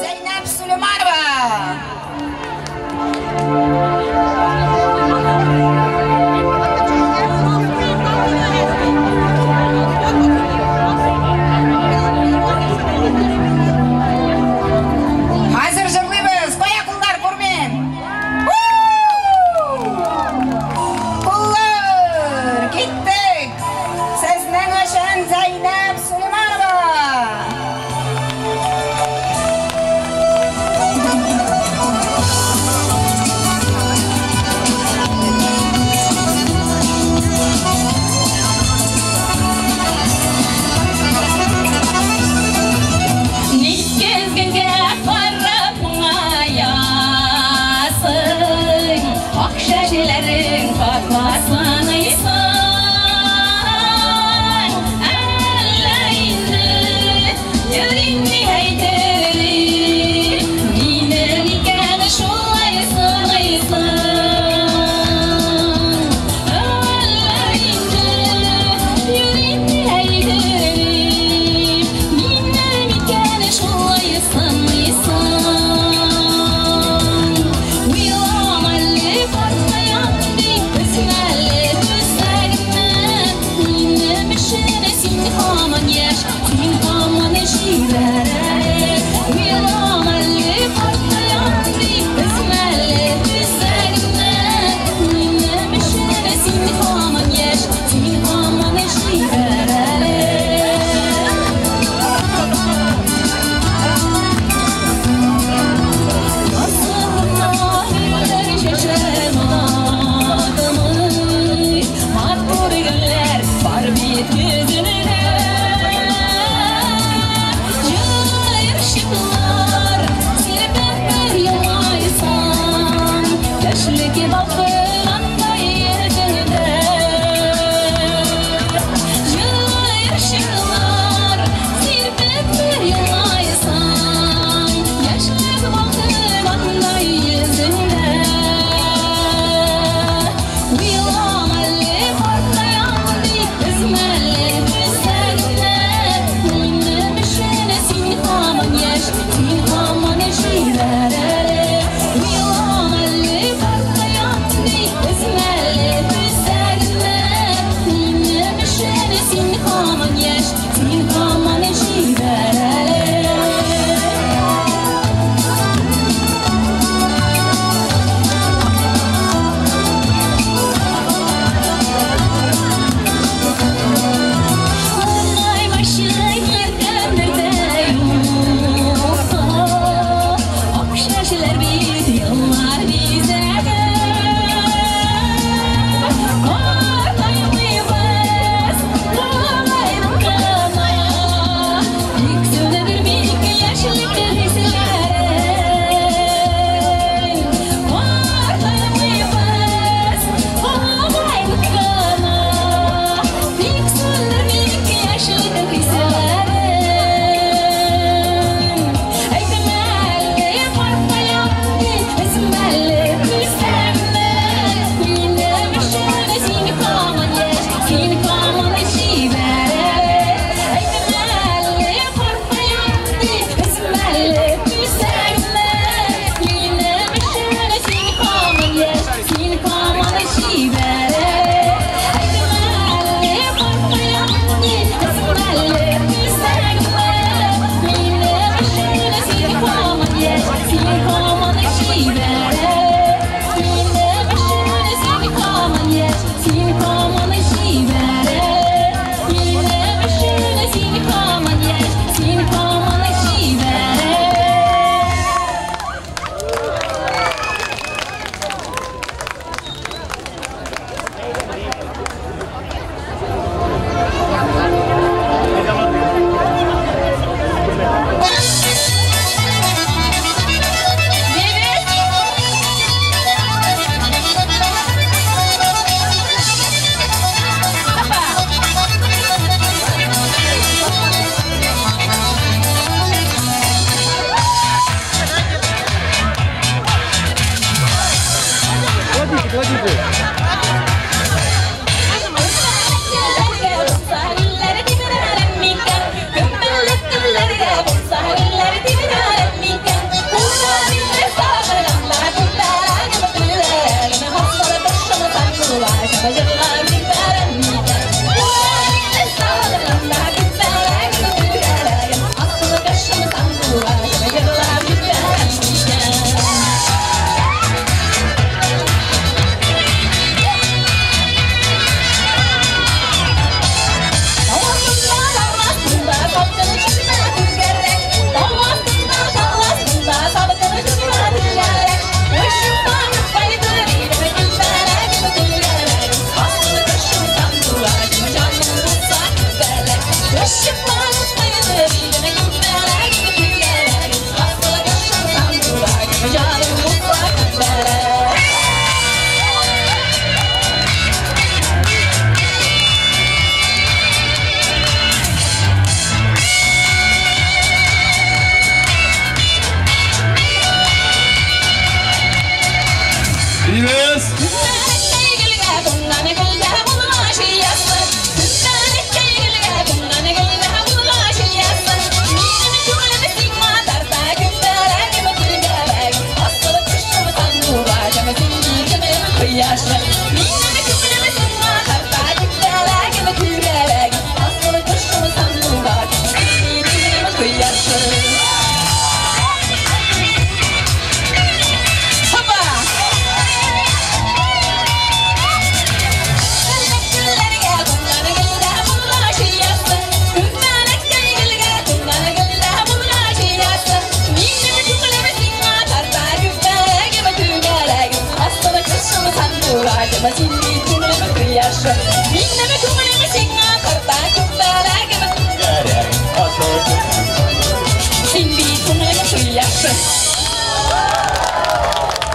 Зәйнәп Сулейманова. Хәзер җырлыйбыз. Кая куллар, күрмим. Куллар, киттек. Сезнең өчен Зәйнәп Сулейманова. Ник көзгегә карап моңаясың, ак чәчләрең пакласаныйсың. Әллә инде йөрим ни әйтер, мине микән шулай сыныйсың? Әллә инде йөрим ни әйтер, мине микән шулай сыныйсың? Уйлама әле, картаям дип, өзмә әле күзләреңне. Минем өчен син һаман яшь, син һаман чибәр әле. Уйлама әле, картаям дип, өзмә әле күзләреңне. Минем өчен син һаман яшь, син һаман чибәр әле. Язылма гөлләр чәчәк атмый, матур гөлләр бар бит көзендә.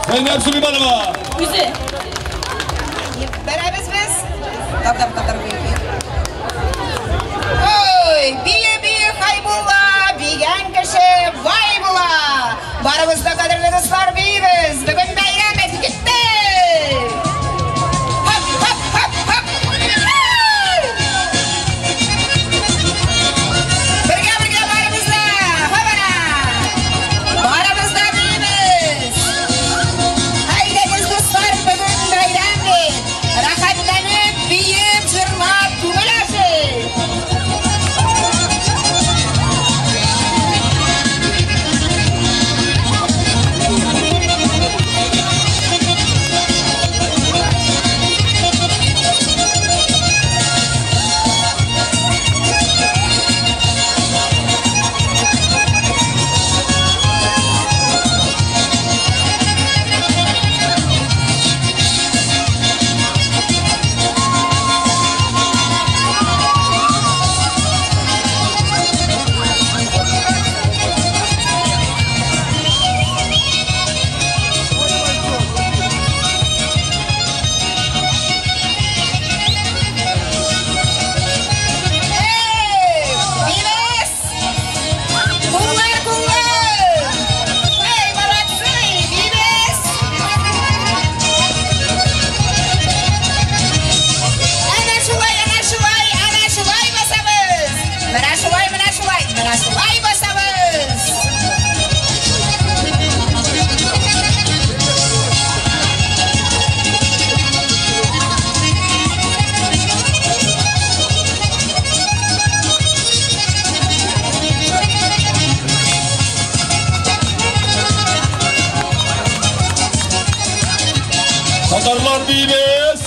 Зәйнәп Сулейманова. Үзе. Бәрәбез без. Татар, татар, бию, бию. Ой, бию, бию, Хайбулла, бигән кеше бай була. Барыбыз да, кадерле дуслар, биибез. Бүген бәйрәм бит, китте. Хоп, хоп, хоп, хоп. Бергә, бергә барыбыз да. Хопана. Барыбыз да биибез. Әйдәгез, дуслар, бүген бәйрәм бит. Рәхәтләнеп, биеп, җырлап, күңел ачыйк. Эй, биибез! Куллар, куллар! Эй, молодцы, биибез! Әнә шулай, әнә шулай, әнә шулай басабыз! Менә шулай, менә шулай, менә шулай басабыз! Татарлар, биибез.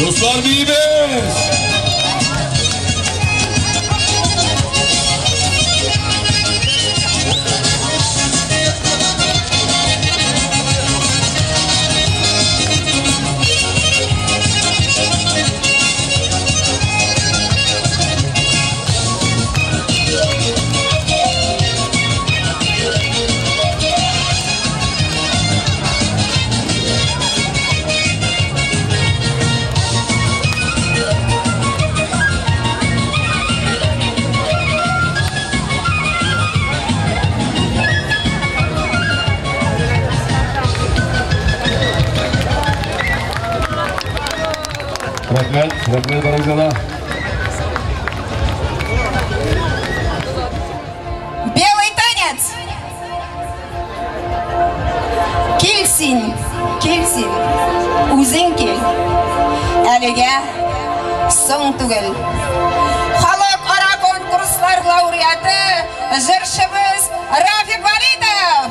Дуслар, биибез. Рәхмәт, рәхмәт барыгызга да. Белый танец. Кил син, кил син, үзең кил. Әлегә соң түгел. Халыкара конкурслар лауреаты, җырчыбыз Рафик Валитов.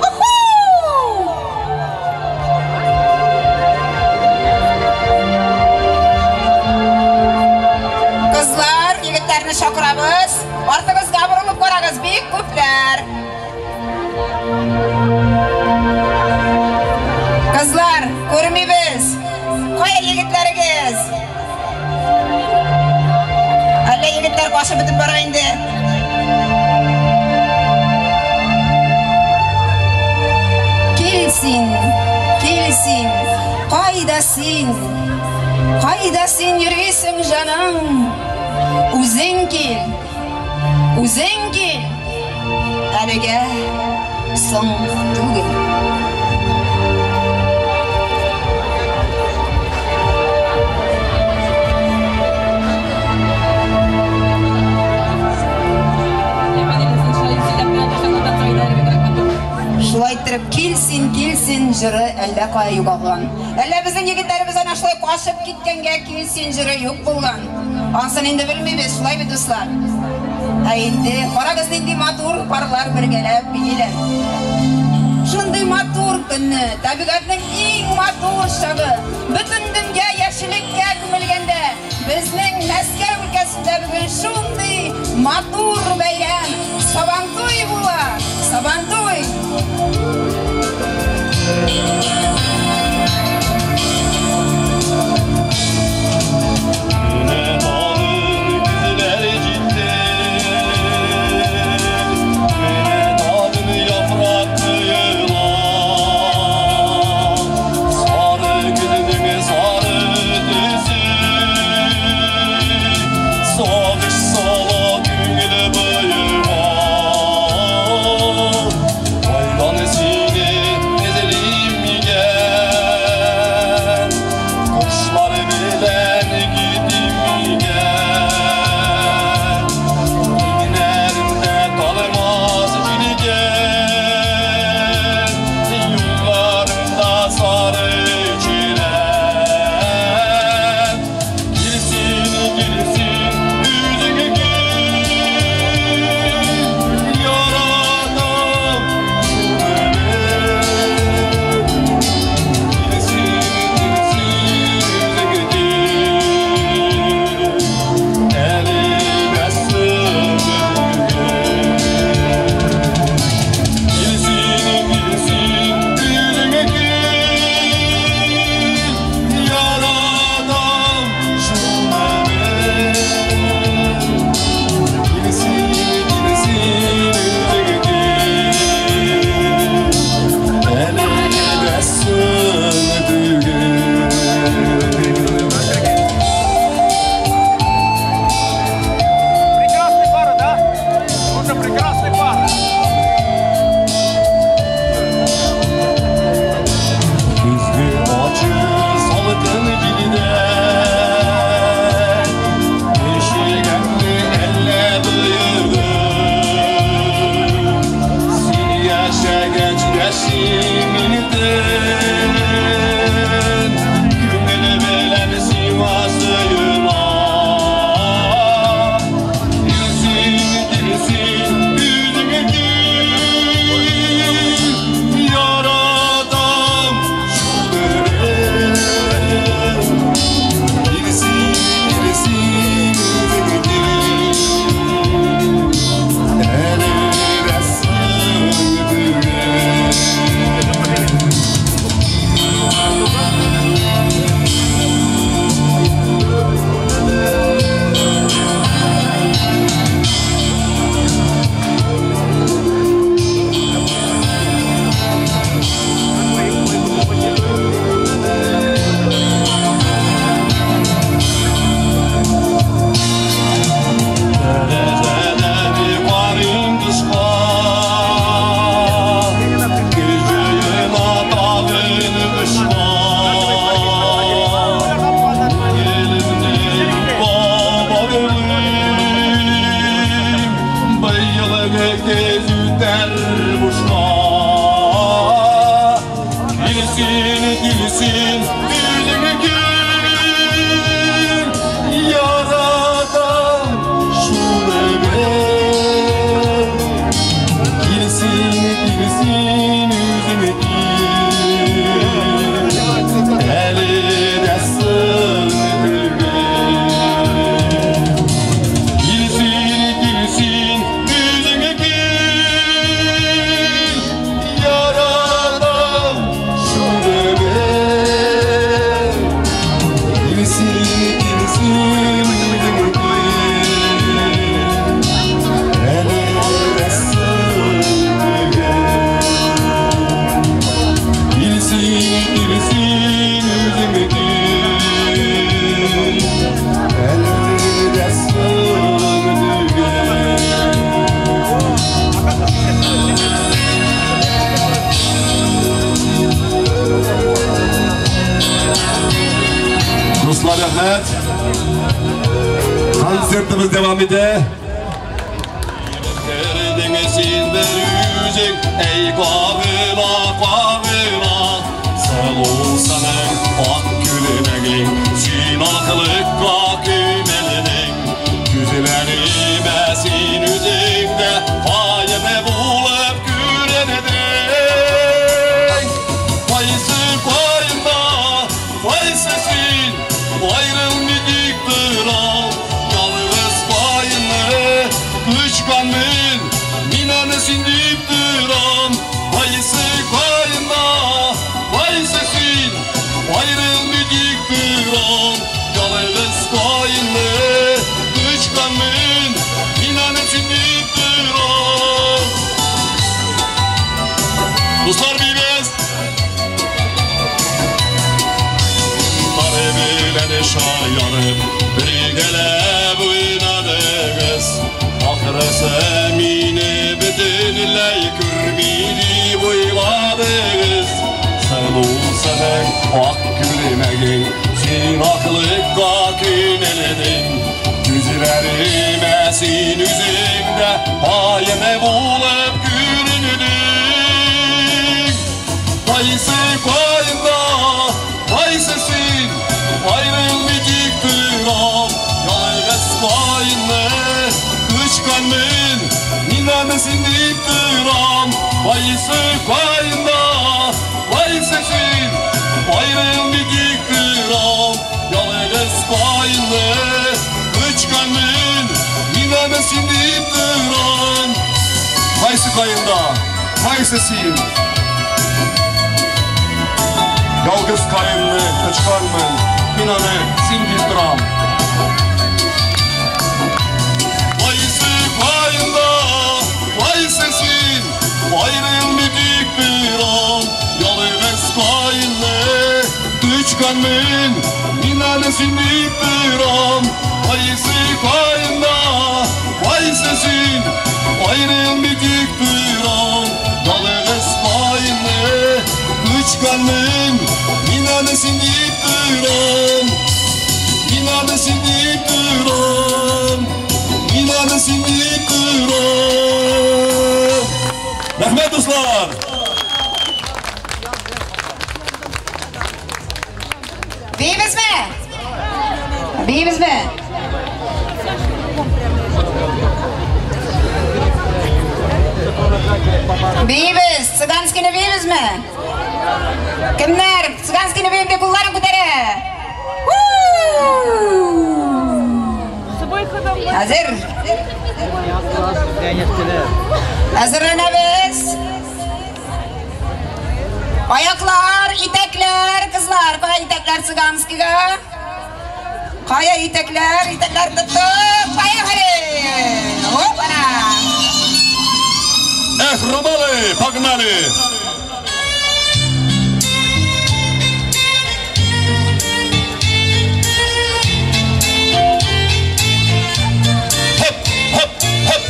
Уху! Кызлар, егетләрне чакырабыз. Артыгызга борылып карагыз, бик күпләр. Кызлар, күрмибез. Кая егетләрегез? Әллә егетләр качып бетеп бара инде. Кил син, кил син, кайда син? Кайда син йөрисең, җаным? Үзең кил, үзең кил. Әлегә соң түгел. Шулай иттереп, кил син, кил син җыры әллә кая югалган. Әллә безнең егетләребез әнә шулай качып киткәнгә кил син җыры юк булган. Ансын инде белмибез, шулай бит, дуслар? Ә инде карагыз, нинди матур парлар бергәләп бииләр. Шундый матур көнне, табигатьнең иң матур чагы, бөтен дөнья яшеллеккә күмелгәндә, безнең Мәскәү өлкәсендә бүген шундый матур бәйрәм, Сабантуй була. Сабантуй! Менә тагын көзләр җитте, менә тагын яфрак коела. Сары көзнең сары төсе, сагыш сала күңел буема. Кайдан сине эзлим. Дуслар, рәхмәт. Концертыбыз дәвам итә. Син бер үзең, әй кагыла, кагыла. Сылу сының ак күлмәгең, син аклыкка күмелдең. Күзләремә син үзең дә каен булып күрендең. Кайсы каенда, кайсы син, аерылмый тик торам. Ялгыз каенны кочканмын, мин аны син дип торам. Кайсы каенда, кайсы син, аерылмый тик торам. Ялгыз каенны кочканмын, мин аны син дип торам. Дуслар, биибез! Тары белән шаярып, бергәләп уйнадыгыз. Ахрысы мине бөтенләй күрми дип уйладыгыз. Сылу сының ак күлмәгең, син аклыкка күмелдең. Күзләремә син үзең дә каен булып күрендең. Кайсы каенда, кайсы син, аерылмый тик торам. Ялгыз каенны кочканмын, мин аны син дип торам. Кайсы каенда, кайсы син, аерылмый тик торам. Ялгыз каенны кочканмын, мин аны син дип торам. Кайсы каенда, кайсы син? Ялгыз каенны кочканмын, мин аны син дип торам. Кайсы каенда, кайсы син, аерылмый тик торам. Ялгыз каенны кочканмын, мин аны син дип торам. Кайсы каенда, кайсы син, аерылмый тик торам. Ялгыз каенны кочканмын, мин аны син дип торам. Мин аны син дип торам. Мин аны син дип торам. Рәхмәт, дуслар! Биибезме? Биибезме? Биибез! Цыганскийны биибезме? Кемнәр? Цыганскийны биим дип кулларын күтәрә. Әзер? Әзерләнәбез. Аяклар, итәкләр, кызлар, кая итәкләр цыганскийга? Кая итәкләр, итәкләр тоттык, поехали! Опана! Эх, Ромалы, погнали! Хоп, хоп, хоп!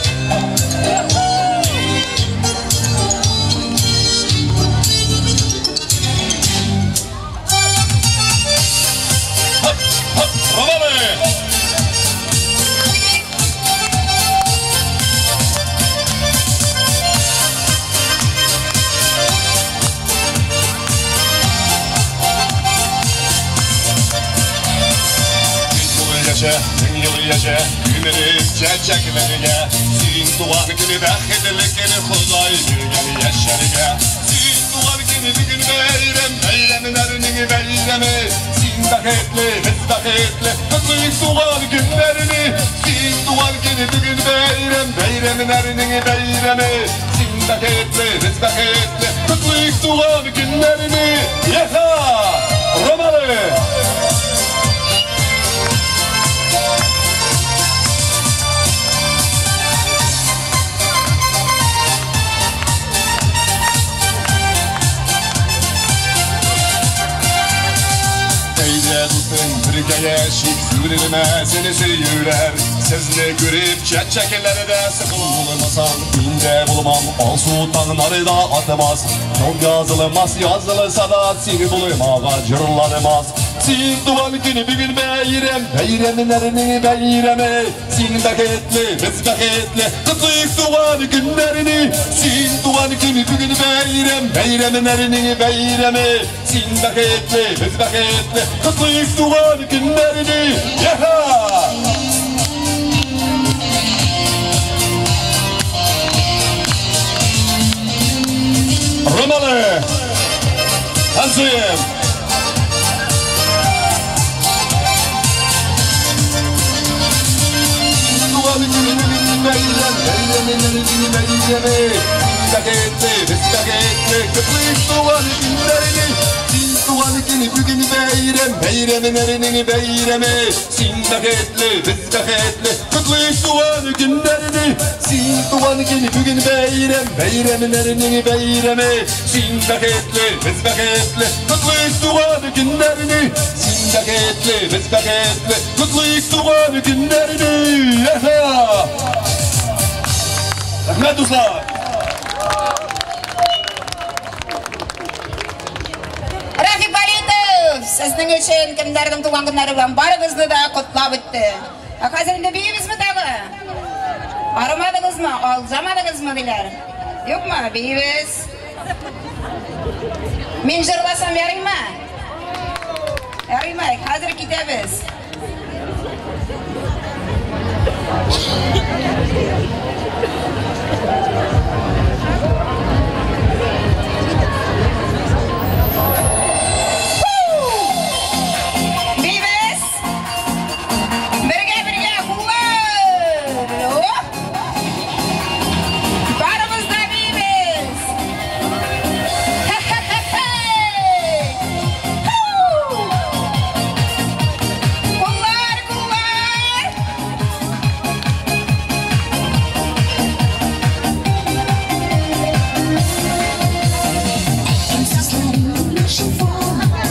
Хоп, хоп, Ромалы! Яшә, мең ел яшә, күмелеп чәчәкләргә. Син туган көне бәхетле көне Ходай биргән яшәргә. Син туган көне бүген бәйрәм, бәйрәмнәрнең бәйрәме. Син бәхетле, без бәхетле, котлыйк туган көннәрне. Син туган көне бүген бәйрәм, бәйрәмнәрнең бәйрәме. Син бәхетле, без бәхетле, котлыйк туган көннәрне. Яха! Ромалы! Әйдә, дустым, бергә яшик, сүрелмә сине сөюләр. Sizni görüp çeçeklerde sıkılmasam İnce bulmam alsu tanları da atmaz. Çok yazılmaz yazılsa da seni bulmağa cırlanmaz. Sin doğan günü bugün beyrem, beyremin beyremi. Sin beketli, biz beketli, kutlayık doğan günlerini. Sin doğan günü bugün beyrem, beyremin beyremi. Sin beketli, biz beketli, kutlayık doğan günlerini. Yaha! Romalı! Tanzuyum! Рәхмәт, дуслар! Рафик Валитов, сезнең өчен кемнәрнең туган көннәре белән барыгызны да котлап үтте. Ә хәзер инде биибезме тагы? Арымадыгызмы, алҗамадыгызмы диләр? Юкмы? Биибез. Мин җырласам ярыймы? Ярыймы? Хәзер китәбез. Биибез! Бергә-бергә куллар! Барыбыз да биибез! Куллар, куллар! Куллар, куллар! Шулаймы?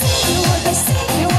Сыйлы, сыйлы,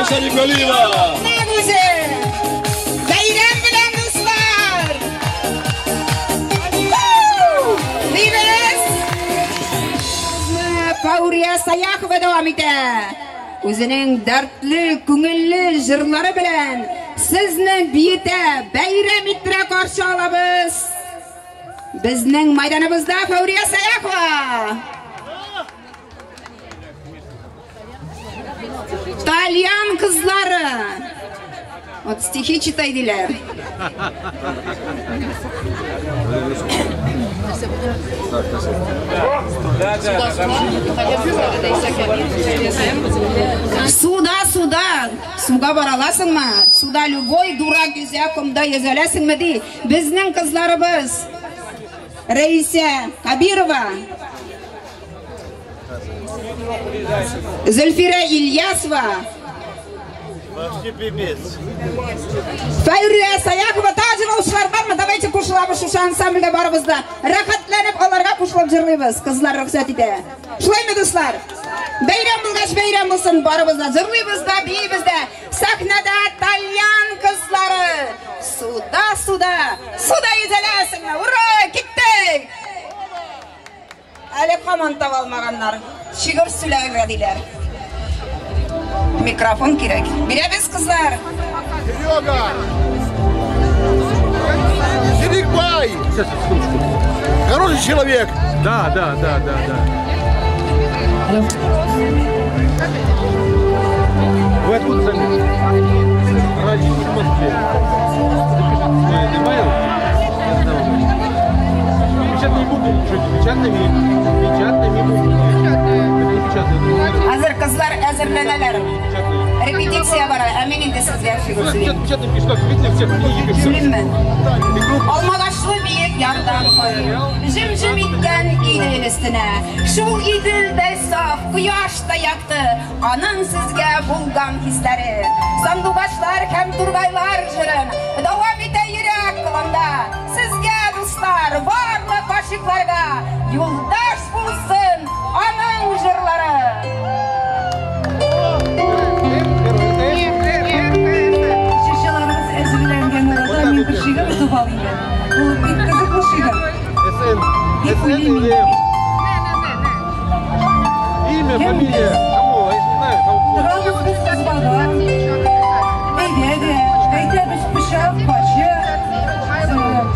Шәрифгалиева. Нәкъ үзе! Бәйрәм белән, дуслар! Дибез! Фаурия Саяхова дәвам итә. Үзенең дәртле, күңелле җырлары белән сезне биетә, бәйрәм иттерә каршы алабыз. Безнең майданыбызда Фаурия Саяхова. Тальян кызлары. Вот стихи читай диләр. Суда, суда, суга бара аласыңмы? Суда любой дурак йөзә, комда йөзә аласыңмы ди. Безнең кызларыбыз Рәисә Кабирова, Зөлфирә Ильясова, Фәйрия Саяхова, тагы җырлаучылар бармы? Давайте кушылабыз шушы ансамбльгә барыбыз да. Рәхәтләнеп аларга кушылып җырлыйбыз. Кызлар рөхсәт итә. Шулаймы, дуслар? Бәйрәм булгач, бәйрәм булсын, барыбыз да җырлыйбыз да, биибез дә. Сәхнәдә тальян кызлары. Суда, суда, суда йөзәләсеңме? Ура, киттек! Әле һаман таба алмаганнар. Шигырь сөйләргә диләр. Микрофон кирәк. Бирәбез, кызлар. Серега! Серикбай! Сейчас, секундочку. Хороший человек. Да, да, да, да, да. Вы откуда сами? Родились в Москве. Запишите свой e-mail. Печатные буквы, печатными, печатными буквами. Это не печатные. Хәзер кызлар әзерләнәләр. Репетиция бара. Ә мин инде сезгә шигырь сөйлим. Печатные пишут, так, видите, все книги пишут. Сөйлимме? Алмагачлы биек ярдан кай. Җем-җем иткән Идел өстенә. Шул Иделдә саф, кояш та якты. Аның сезгә булган хисләре. Сандугачлар һәм тургайлар җырын дәвам итә йөрәк кылында. Сезгә, дуслар, барлык гашыйкларга юлдаш булсын аның җырлары. Җырчыларыбыз әзерләнгән арада мин бер шигырь отып алыйм әле. Ул бик кызыклы шигырь. Дип уйлыйм инде. Имя, фамилия, кому? Я не знаю, кому. Торабыз без избада. Әйдә дә, әйтәбез пычак, пачы.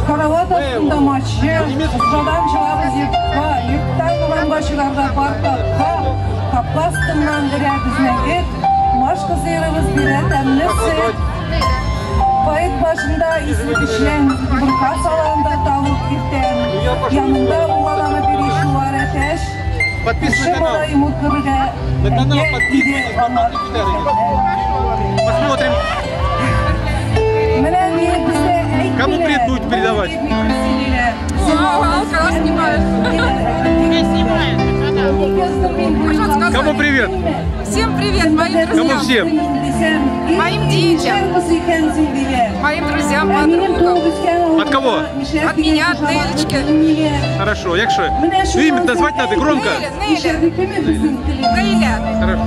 Карават астында мачы. Жадан чыгабыз йортка, йорттан урамга чыгарга паркка. Капка астыннан өрә безнең эт. Машка сыерыбыз бирә тәмле сөт. Поэт башында исле печән, бұрқа саланда тавык иртән. Янында угаланып йөри шулар әтәч. Подписывайтесь Кеше на канал. бала йомыркырга На канал әйдә подписывайтесь, иде аңа. Посмотрим. Менә ни бездә әйттеләр. Кому привет будете передавать? Кому привет? Всем привет, моим друзьям. Кому всем? Моим детям. Моим друзьям, подругам. От кого? От меня, от Нелечки. Хорошо, Якши. Имя назвать надо громко. Неля, Неля. Неля. Хорошо.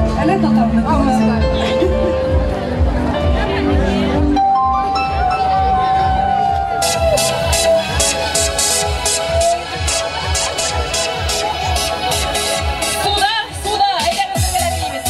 Суда, суда, әйдәгез бергәләп биибез.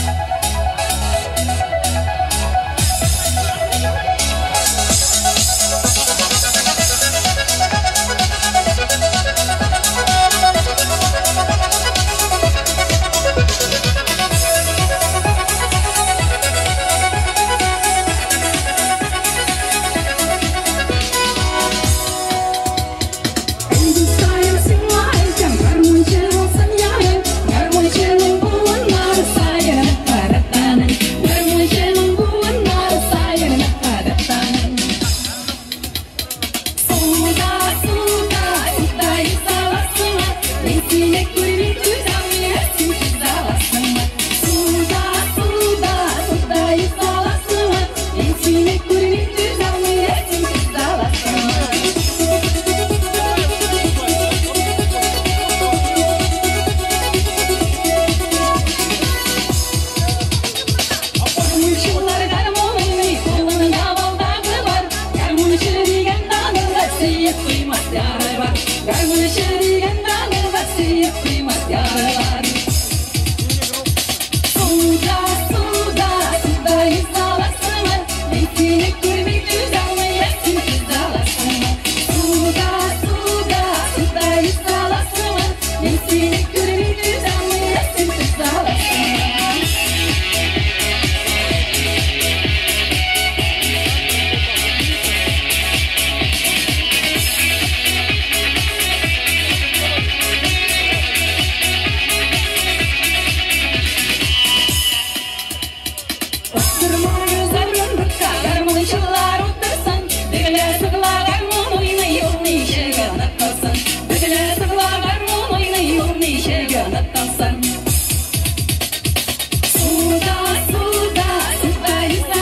Бастырмагыз урындыкка, гармунчылар утырсын. Бөгелә сыгыла гармун уйный, ул ничек онытылсын. Бөгелә сыгыла гармун уйный, ул ничек онытылсын. Суда, суда, суда йөзә.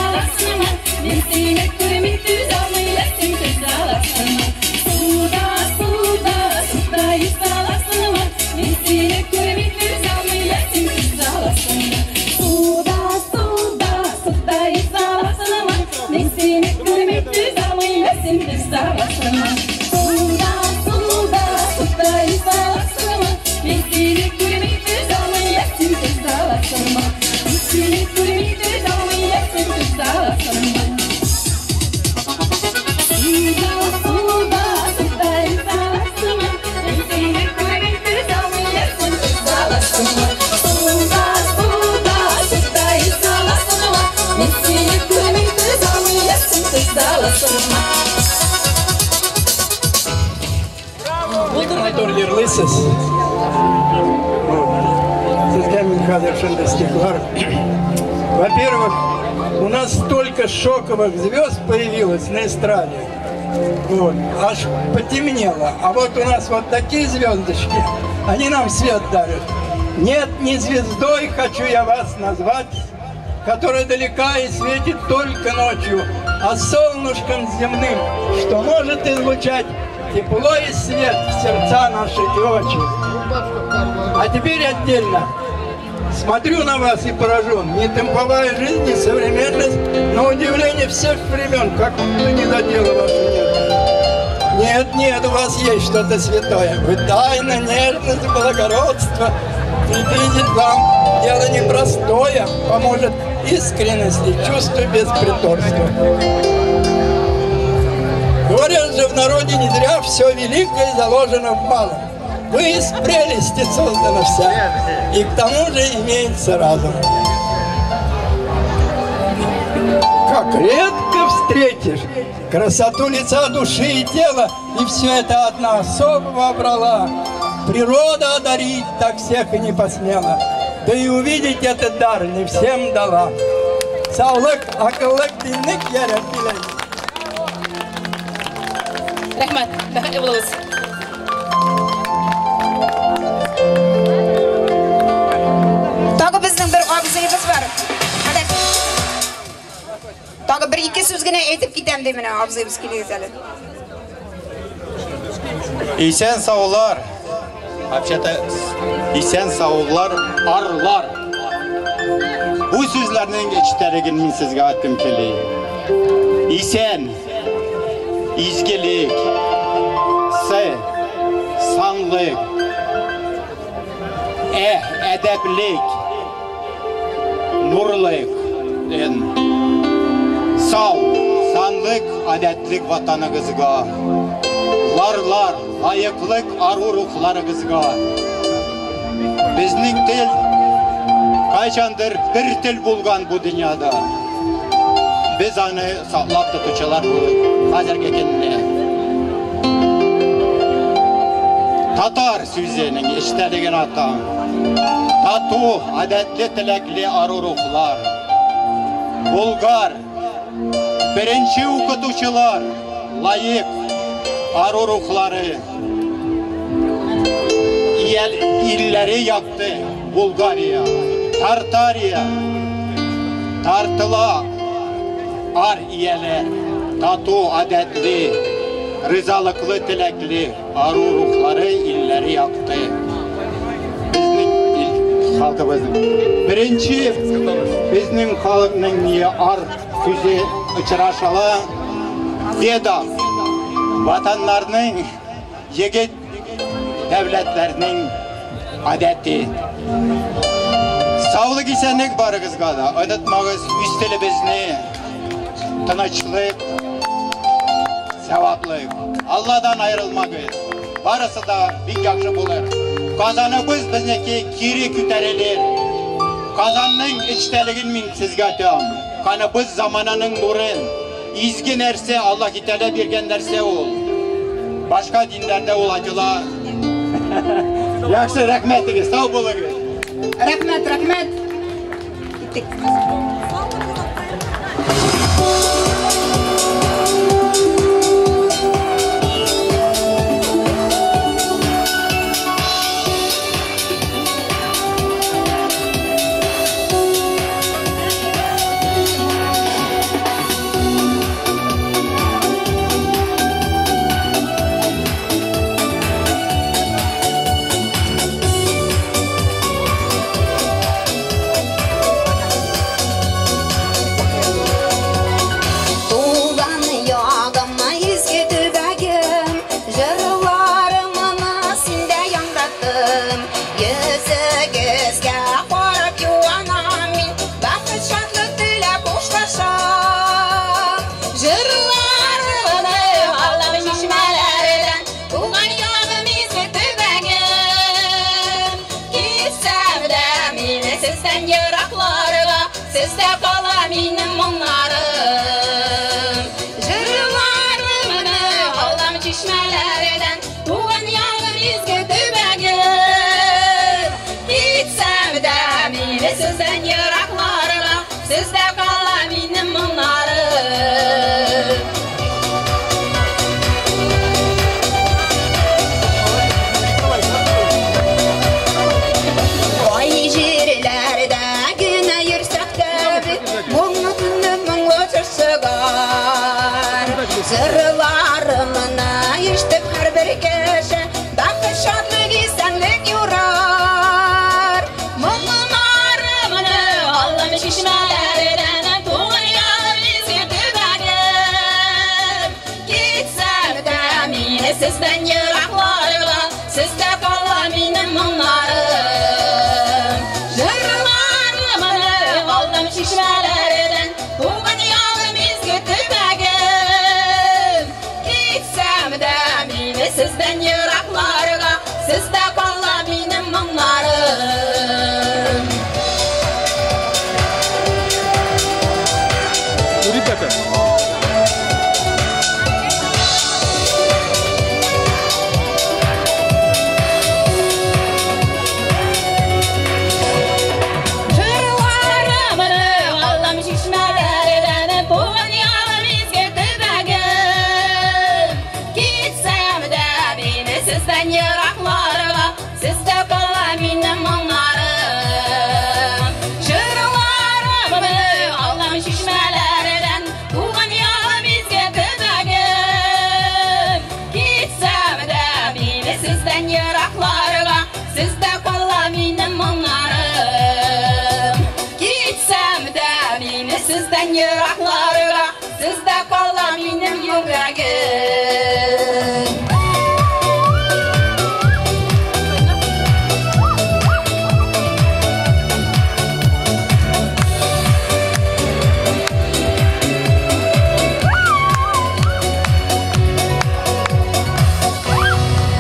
Мин сине күрми түзә алмыйм, син түзә аласыңмы? Суда, суда, суда йөзә аласыңмы? Мин сине күрми түзә алмыйм, син түзә аласыңмы? Суда, суда, суда йөзә аласыңмы? Мин сине күрми түзә алмыйм, син түзә аласыңмы? Суда, суда, суда йөзә аласыңмы? Мин сине күрми түзә алмыйм, син түзә аласыңмы? Мин сине күрми түзә алмыйм, син түзә аласыңмы? Суда, суда, суда йөзә аласыңмы? Мин сине күрми түзә алмыйм, син түзә аласыңмы? Суда, суда, суда йөзә аласыңмы? Мин сине күрми түзә алмыйм, син түзә аласыңмы? Матур йырлыйсыз. Сезгә мин хәзер шундый стихлар. Во-первых, у нас столько шоковых звезд появилось на эстраде. Вот, аж потемнело. А вот у нас вот такие звездочки, они нам свет дарят. Нет, не звездой хочу я вас назвать, которая далека и светит только ночью, а солнышком земным, что может излучать тепло и свет в сердца наши и очи. А теперь отдельно. Смотрю на вас и поражен. Не темповая жизнь, не современность, но удивление всех времен, как будто не задела вашу нежность. Нет, нет, у вас есть что-то святое. Вы тайна, нежность, благородство. Приблизит вам дело непростое, поможет искренность и чувство без притворства. Говорят же в народе, не зря все великое заложено в малом. Вы из прелести создана вся, и к тому же имеется разум. Как редко встретишь красоту лица, души и тела, и все это одна особа вобрала. Природа одарить так всех и не посмела, да и увидеть этот дар не всем дала. Саулык, акыллык, динлек ярәп теләйм. Рәхмәт, бәхетле булыгыз. Тагы безнең бер абзыебыз бар. Менә. Тагы бер ике сүз генә әйтеп китәм ди менә абзыебыз, килегез әле. Исән саулар. Вообще-то исән саулар, арлар. Бу сүзләрнең эчтәлеген мин сезгә әйткем килә. Исән, изгелек, сы, санлык, әдәплек, нурлык, эн, сау, санлык, әдәтлек ватаныгызга, ларлар, лаеклык ару рухларыгызга. Безнең тел кайчандыр бер тел булган бу дөньяда. Без аны саклап тотучылар булып хәзерге көндә. Татар сүзенең эчтәлеген атам. Тату, әдәтле, теләкле ару рухлар. Булгар, беренче укытучылар, лаек ару рухлары. Илләре якты Булгария, Тартария, тартыла ар ияләр, тату, әдәтле, ризалыклы, теләкле ару рухлары илләре якты. Безнең ил халкыбызның. Беренче безнең халыкның ар сүзе очрашала Веда, ватаннарның, егет дәүләтләрнең адәте. Саулык, исәнлек барыгызга да. Онытмагыз үз телебезне, тынычлык, саваплык. Алладан аерылмагыз. Барысы да бик яхшы булыр. Казаныбыз безнеке кире күтәрелер. Казанның эчтәлеген мин сезгә әйтәм. Каныбыз замананың нурын. Изге нәрсә, Аллаһ Тәгалә биргән нәрсә ул. Башка диннәрдә ул айтыла. Яхшы, рәхмәтегез, сау булыгыз. Рәхмәт, рәхмәт. Киттек. Сездән еракларга, сездә кала минем йөрәгем.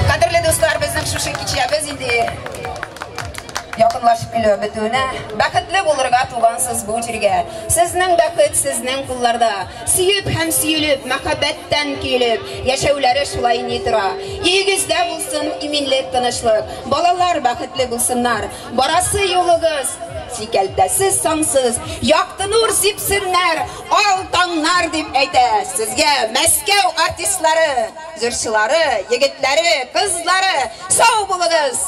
Кадерле дуслар, безнең шушы кичәбез инде якынлашып килә бетүенә. Бәхетле булырга тугансыз бу җиргә. Сезнең бәхет сезнең кулларда. Сөеп һәм сөелеп, мәхәббәттән көелеп, яшәүләре шулай ни тора. Өегездә булсын иминлек, тынычлык. Балалар бәхетле булсыннар. Барасы юлыгыз сикәлтәсез, сансыз, якты нур сипсеннәр, ал таңнар дип әйтә сезгә Мәскәү артистлары, җырчылары, егетләре, кызлары. Сау булыгыз!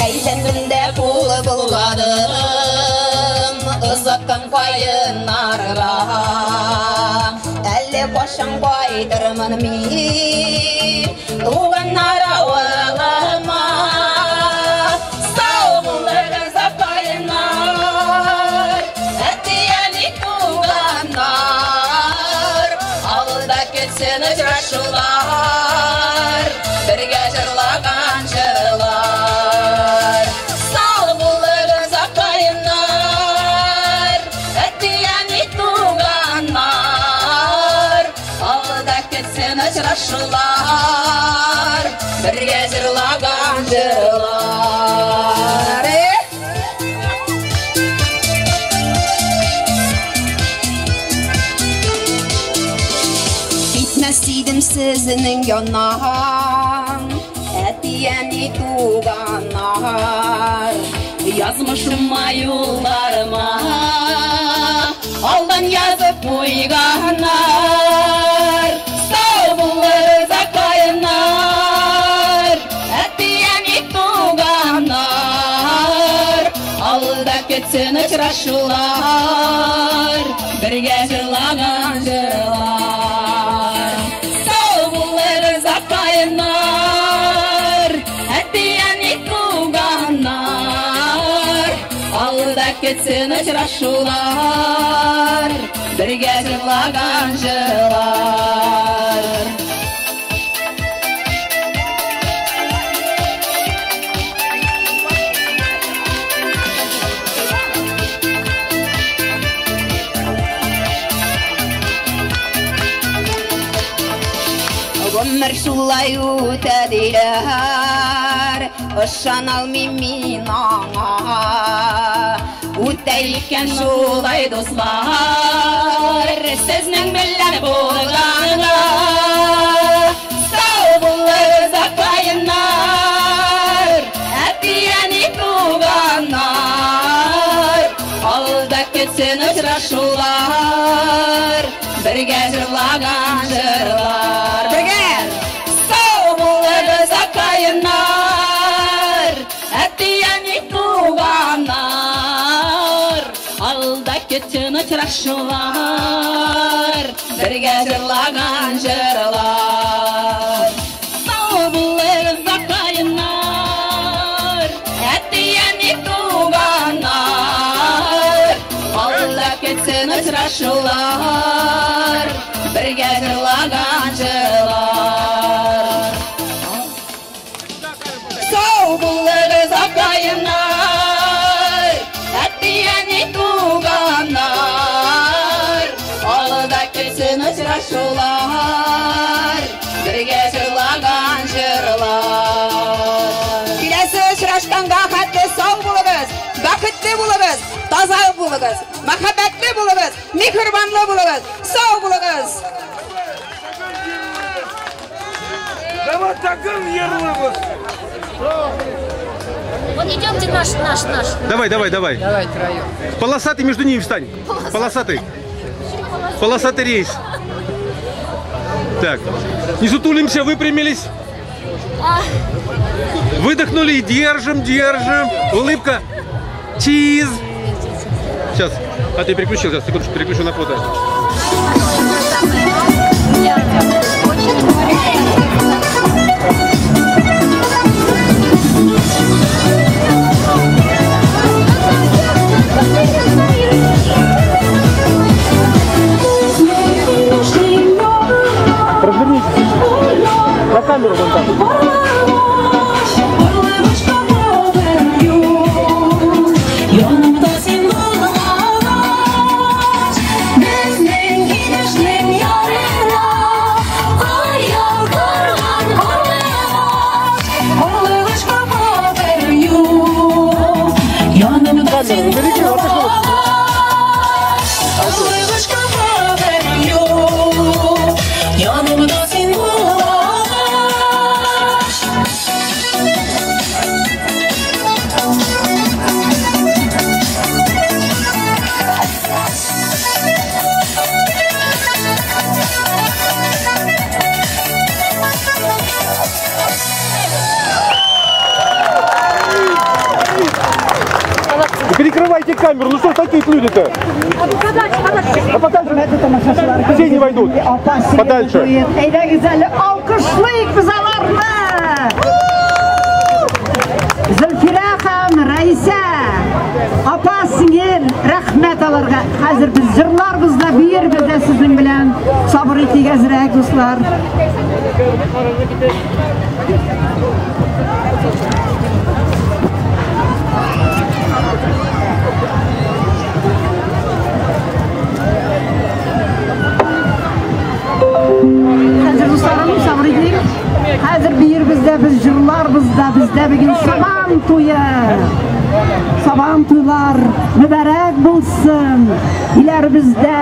Әйләндем дә кул булгадым, озаткан каеннарга. Әллә кайчан кайтырмын мин туганнар авылыма. Сау булыгыз, апайнар, әти-әни туганнар. Авылда кетсен очрашулар, бергә җырлаган җырлар. Сау булыгыз, апайнар, әти-әни туганнар. Авылда кетсен очрашулар, бергә җырлаган җырлар. Китмәс идем сезнең яннан, әти-әни туганнар. Язмышыма юлларыма алдан язып куйганнар. Сау булыгыз, апайнар, әти-әни туганнар. Авылда кетсен очрашулар, бергә җырлаган җырлар. Сау булыгыз, апайнар, әти-әни туганнар. Авылда кетсен очрашулар, бергә җырлаган җырлар. Гомер шулай үтә диләр, ышана алмыйм мин аңа. Үтә икән шулай, дуслар, сезнең белән булганга. Сау булыгыз, апайнар, әти-әни туганнар. Алда кетсен очрашулар, бергә җырлаган җырлар. Бергә! Сау булыгыз, апайнар, әти-әни туганнар. Алда кетсен очрашулар, бергә җырлаган җырлар. Сау булыгыз, апайнар, әти-әни туганнар. Алда кетсен очрашулар, бергә җырлаган җырлар. Сау булыгыз, апайнар, әти-әни туганнар. Алда кетсен очрашулар, бергә җырлаган җырлар. Киләсе очрашканга хәтле сау булыгыз, бәхетле булыгыз, таза булыгыз, мәхәббәтле булыгыз, миһербанлы булыгыз, сау булыгыз. Давай такым ярлыбыз. Вот идемте наш. Давай, давай, давай. Давай троем. Полосатый между ними встань. Полосатый. Полосатый рейс. Так, не сутулимся, выпрямились. Выдохнули и держим, держим. Улыбка. Чиз. Сейчас. А ты переключил, сейчас, секундочку, переключу на фото. Развернитесь. На камеру вон там. Перекрывайте камеру, ну что ж такие люди-то? А подальше, все не войдут. Подальше. Зөлфирә һәм Раиса, апа сеңел, рәхмәт аларга. Хәзер без җырларбыз да, биербез дә сезнең белән. Сабыр итик әзрәк, дуслар. Хәзер дусларым, сабыр итик. Хәзер биербез дә, без җырларбыз да, бездә бүген Сабан туе. Сабан туйлар мөбарәк булсын. Иләребездә,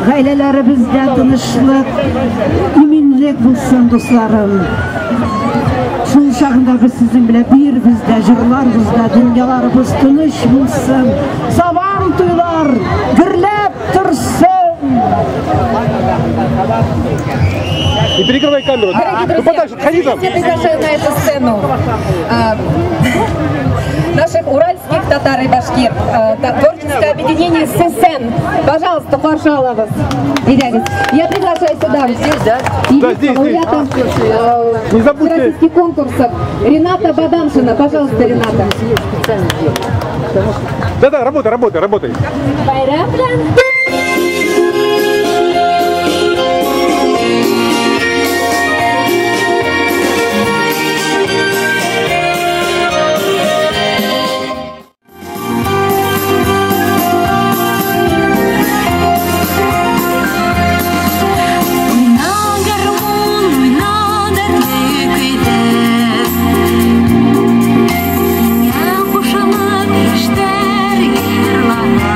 гаиләләребездә тынычлык, иминлек булсын, дусларым. Шул чагында без сезнең белән биербез дә, җырларбыз да, дөньяларыбыз тыныч булсын. Сабан туйлар гөрләп торсын. Не перекрывай камеру. Дорогие Ну друзья, подальше, отходи там. я приглашаю на эту сцену наших уральских татар и башкир, творческое объединение ССН. Пожалуйста, Фаршаловас. Я приглашаю сюда. Здесь, да? Да, здесь, здесь. Не забудьте. Российских конкурсов Рената Бадамшина. Пожалуйста, Рената. Да-да, работай, работай, работай. Кушылып яшьтәр йырлана.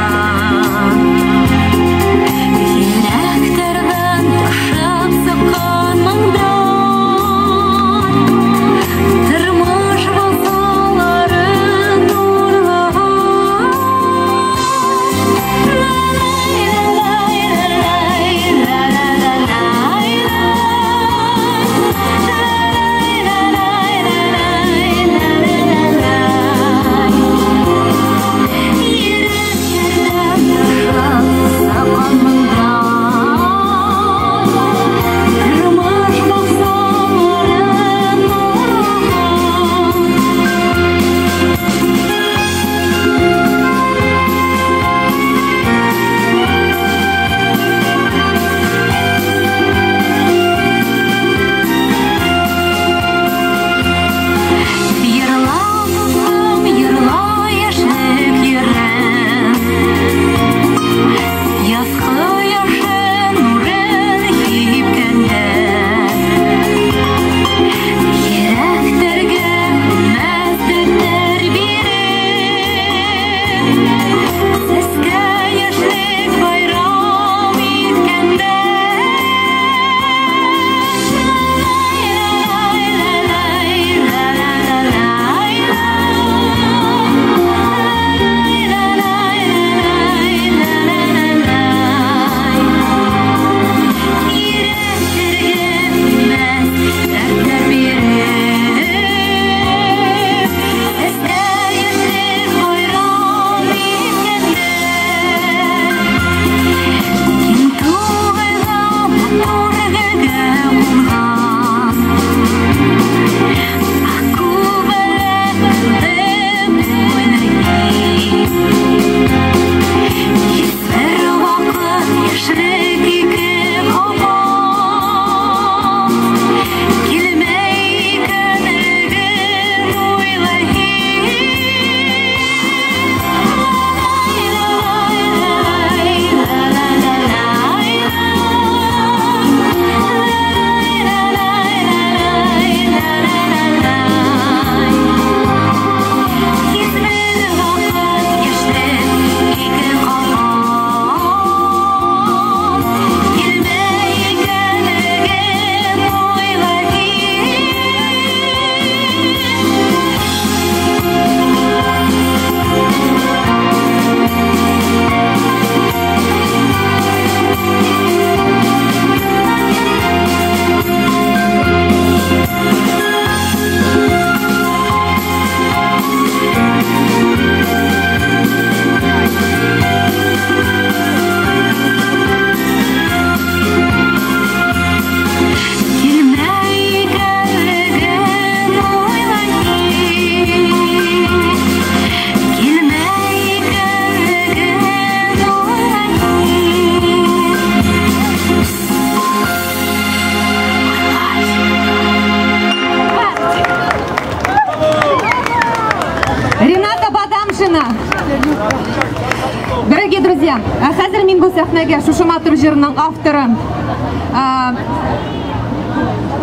Друзья, ә хәзер мин бу сәхнәгә шушы матур җырның авторы,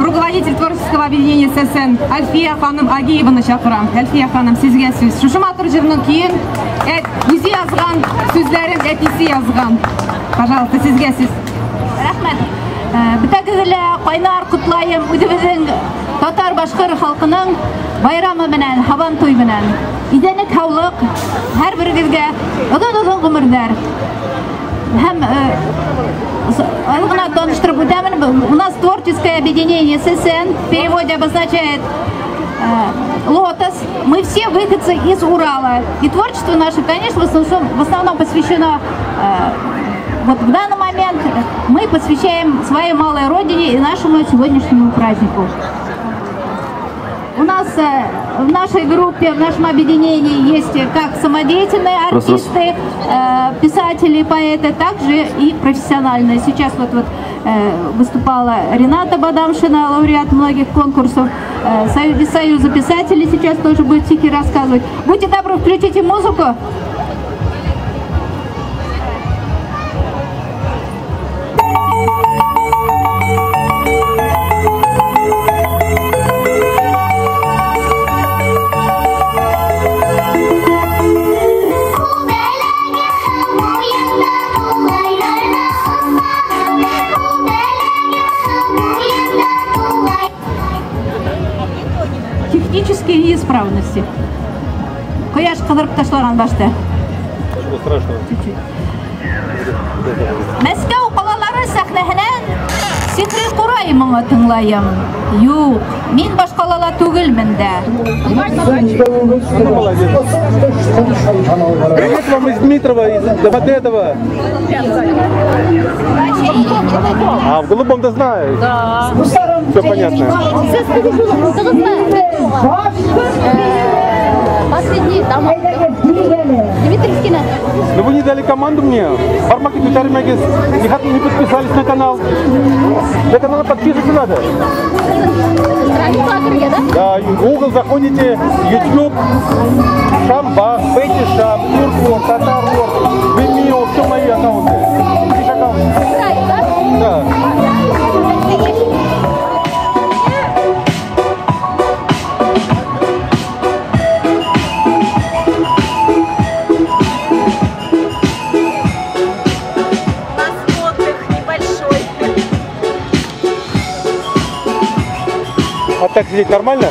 руководитель творческого объединения ССН Альфия ханым Агиеваны чакырам. Альфия ханым, сезгә сүз. Шушы матур җырның көен үзе язган, сүзләрен әтисе язган. Пожалуйста, сезгә сүз. Рәхмәт. Бөтәгезне лә кайнар котлаем үзебезнең татар башкыр халкының байрамы белән, Һабантуй белән. Исәнлек, һаулык һәрберегезгә, озын-озын гомерләр. Һәм аз гына таныштырып үтәмен. У нас творческое объединение ССН в переводе обозначает лотос. Мы все выходцы из Урала. И творчество наше, конечно, в основном посвящено вот в данный момент мы посвящаем своей малой родине и нашему сегодняшнему празднику. У нас в нашей группе, в нашем объединении есть как самодеятельные артисты, писатели, поэты, также и профессиональные. Сейчас вот выступала Рената Бадамшина, лауреат многих конкурсов, из Союза писателей сейчас тоже будет стихи рассказывать. Будьте добры, включите музыку. Технические неисправности. Кояш кыдырып ташлаган башта. Ничего страшного. Чуть-чуть. Мәскәү калалары сәхнәһеннән сихри курай моңы тыңлайым. Юк, мин башкалала түгелмен дә. Привет вам из Дмитрова, из Домодедово. А в голубом-то знаю. Да. Все понятно. Последний там. Дмитриевскина. Но вы не дали команду мне. Бармаки Тутармагис. Не подписались на канал. На канал подписываться надо. Да, Google заходите, YouTube, Шамбах, Бетти Шам, Туркор, Татарор, Vimeo, все мои аккаунты. Да. А так сидеть нормально?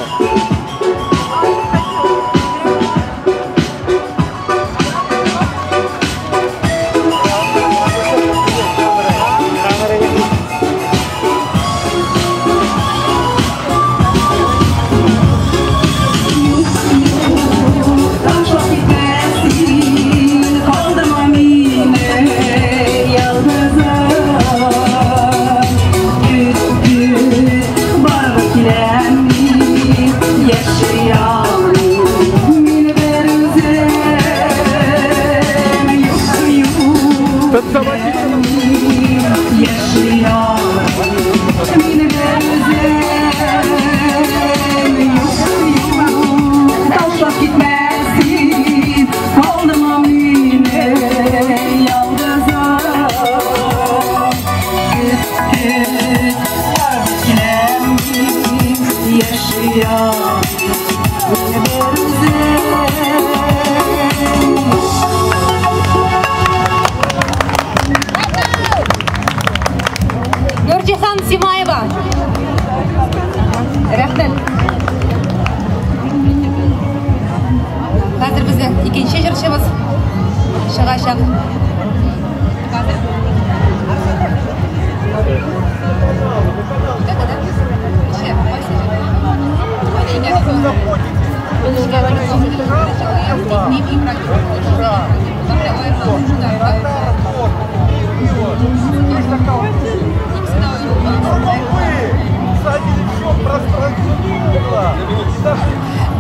Нурджихан Симаева. Рәхмәт. Хәзер безнең икенче җырчыбыз чыгачак.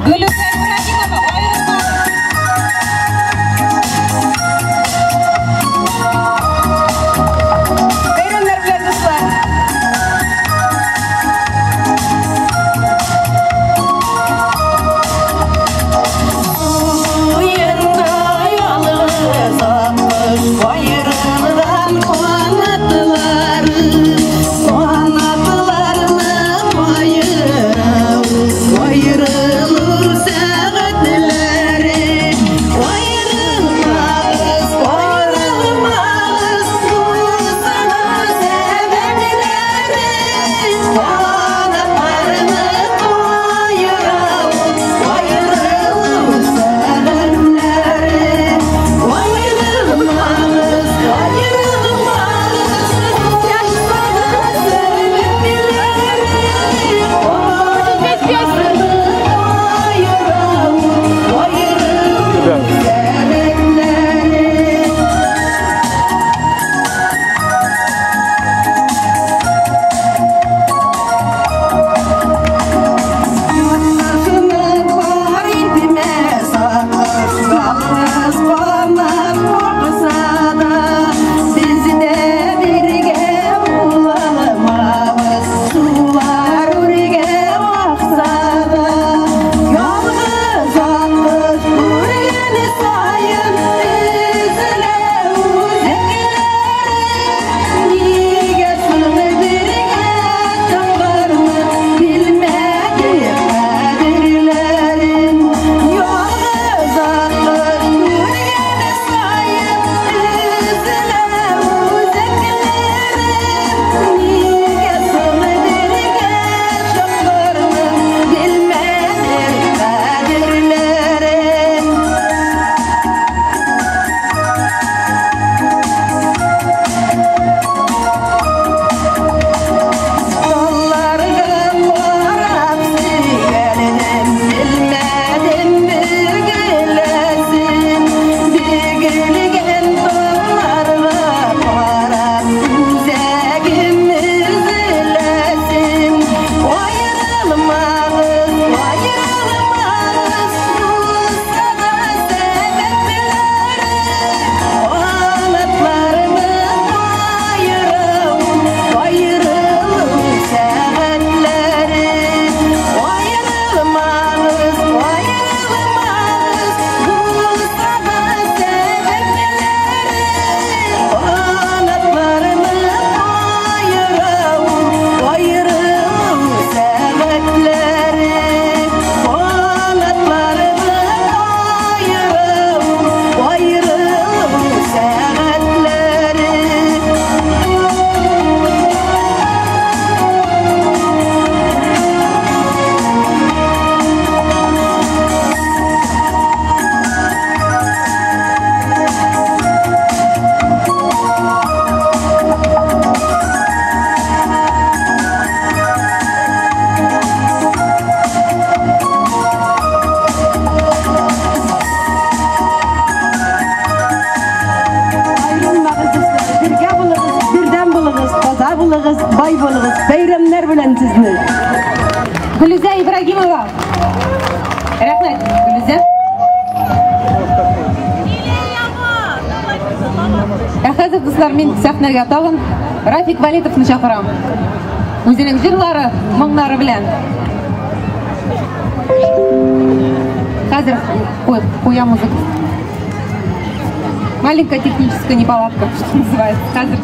Гөлүсә Ибраһимова, аерылма. Бәйрәмнәр белән, дуслар. Уенда ялгыз белән сезне. Гөлүзә Ибрагимова. Рәхмәт, Гөлүзә. Ә хәзер, дуслар, мин сәхнәгә тагын Рафик Валитовны чакырам. Үзенең җырлары, моңнары белән. Хәзер куя музыка. Маленькая техническая неполадка, что называется. Хәзер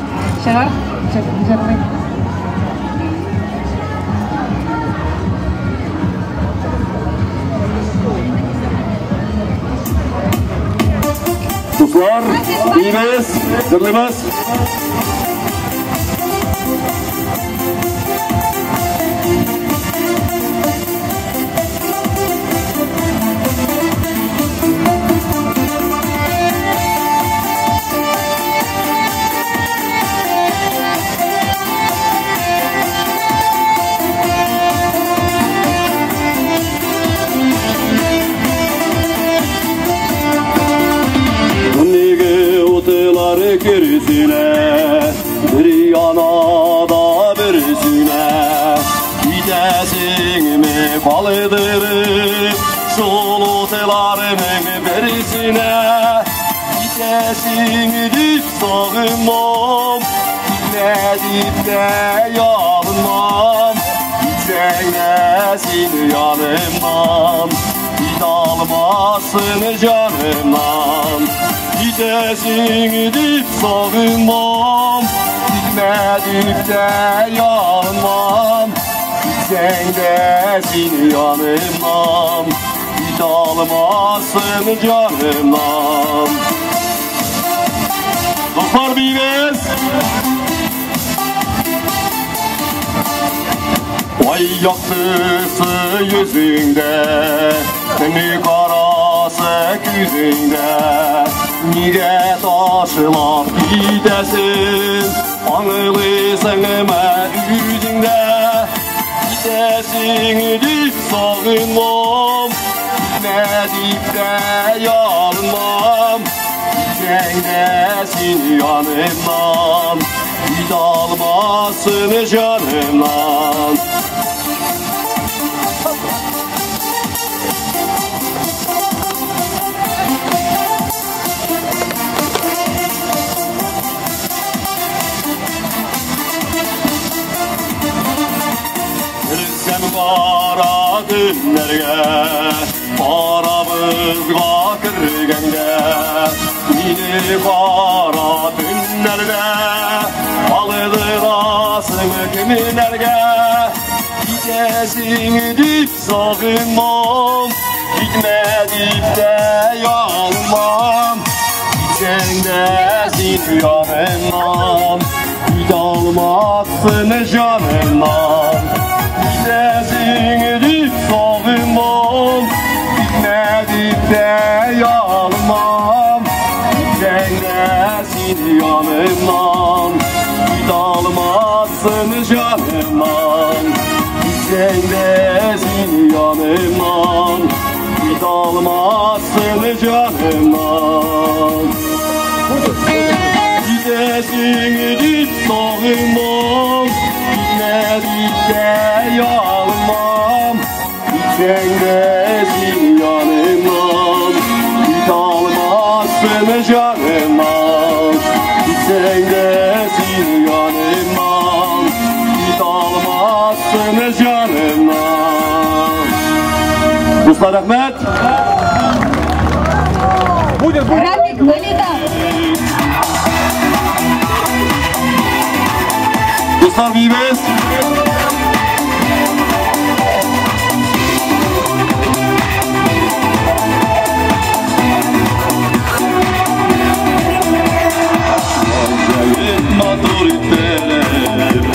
чыгар, җырлый. Дуслар, биибез, җырлыйбыз. Kirisine, bir yana da birisine, gidesin mi kaldırıp sol otelarının birisine, gidesin dip sağımam, gitme dip de yalınmam, gitsen nesin yanımdan, git almasın canımdan. Gidesin dip sağımam, gitme dip de yanmam, gitsen desin yanımdan, git almasın canımdan. Dostlar biyiz. Vay yaktısı yüzünde, teni karası yüzünde, niye taşlar gidesin, anılısın mı yüzünde, gidesin dip sağınmam, gitme dip de yanmam, gitsen desin yanımdan, git almasın canımdan. Kara günlerge, aramızga kirgenge, meni kara günlerge, aldırasın kimlerge, gidesin dip sağınmam, gitme dip de yanmam, gitsen desin yanımdan, git almazsın canımdan. Gidesin dip sağımam, gitme dip de yanmam, gitsen desin yanımdan, git almazsın canımdan. Gitsen desin yanımdan, git almazsın canımdan. Gidesin dip sağımam, gitme dip de yanmam, gitsen desin yanımdan, git almazsın canımdan. Gitsen desin yanımdan, git almazsın canımdan. Dostlar, рәхмәт. Рафик Валитов. Dostlar, biyiz. Matur ittirip,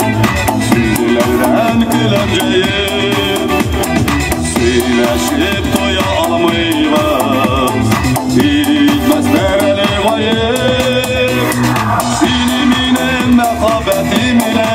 Süzülerden külemceyim, Söyleşip toya almayız, Bitmezler eli vayım, Seni minem məhəbbətim ilə,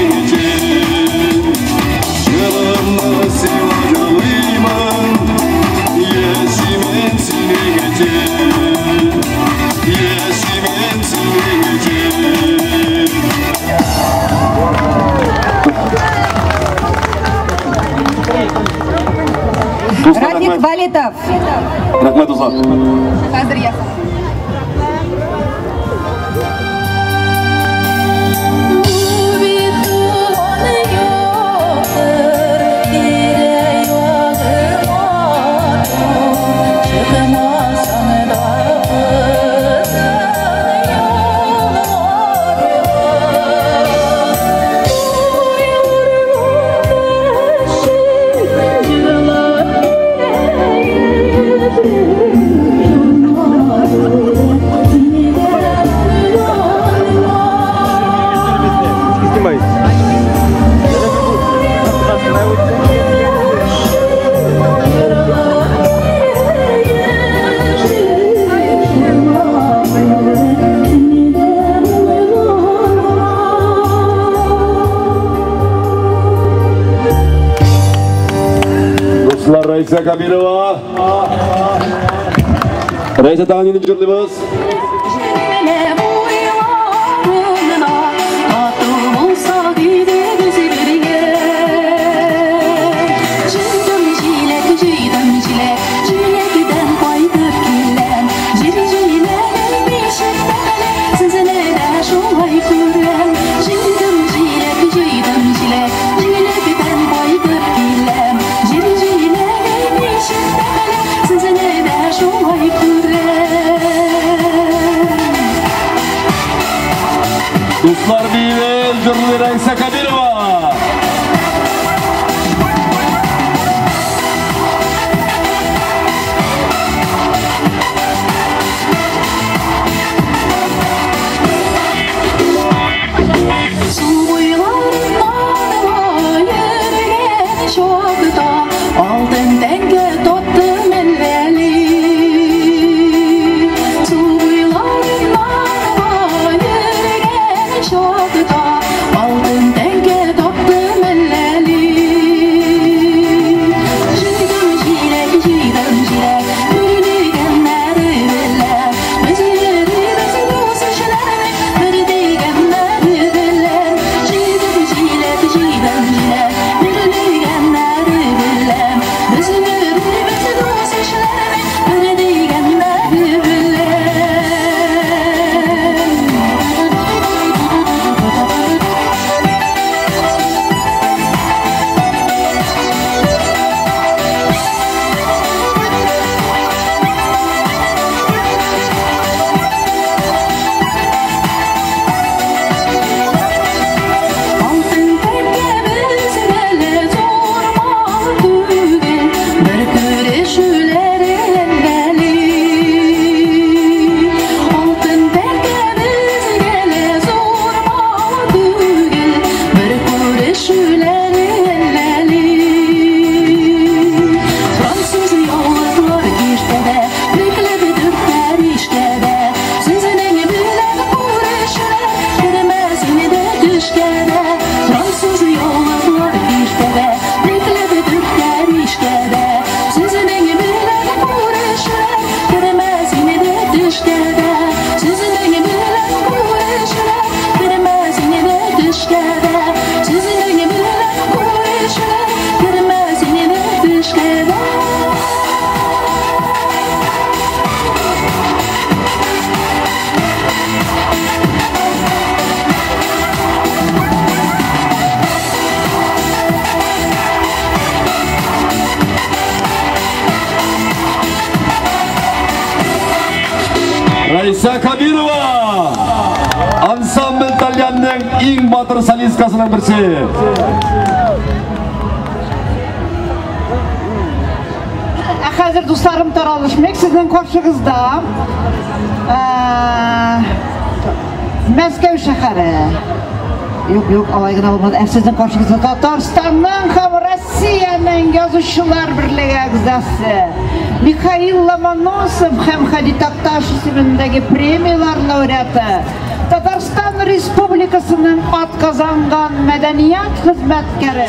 синең өчен. Җырымны сиңа җырлыймын, яшимен синең өчен, яшимен синең өчен. Рафик Валитов. Рәхмәт, дуслар. Хәзер я. Дуслар, Раиса Кабирова. Раиса, тагын нинди җырлыйбыз? Дуслар, биебез, җырлый Раиса Кабирова. Су буйларыннан йөргән чакта алтын тәңкә тоттым әлләли. Су буйларыннан йөргән чакта алтын тәңкә тоттым әлләли. Җыйдым җиләк, җыйдым җиләк, бөрлегәннәре белән. Без йөрибез дус эшләрне, бер дигәннәре белән. Җыйдым җиләк, җыйдым җиләк, бөрлегәннәре белән. Без йөрибез дус эшләрне, бер дигәннәре белән. Алтын тәңкә безгә лә зур мал түгел, бер күрешүләре әлләли. Алтын тәңкә безгә лә зур мал түгел, бер күрешүләре әлләли. Француз яулыклар киштәдә, бикле дүртләр иштәдә. Сезнең белән күрешүләр кермәс инде төшкә дә. Француз яулыклар киштәдә, бикле дүртләр иштәдә. Сезнең белән күрешүләр кермәс инде төшкә дә. Сезнең белән күрешүләр кермәс инде төшкә дә. Сезнең белән күрешүләр кермәс инде төшкә дә. Раиса Кабирова! Ансамбль Тальянның иң батыр солисткасының берсе. Ә хәзер, дусларым, таралышмыйк, сезнең каршыгызда Мәскәү шәһәре. Юк, юк, алай гына булмады. Ә сезнең каршыгызда Татарстанның һәм Россиянең язучылар берлеге әгъзасы Михаил Ломоносов һәм Һади Такташ исемендәге премиялар лауреаты, Татарстан Республикасының атказанган мәдәният хезмәткәре.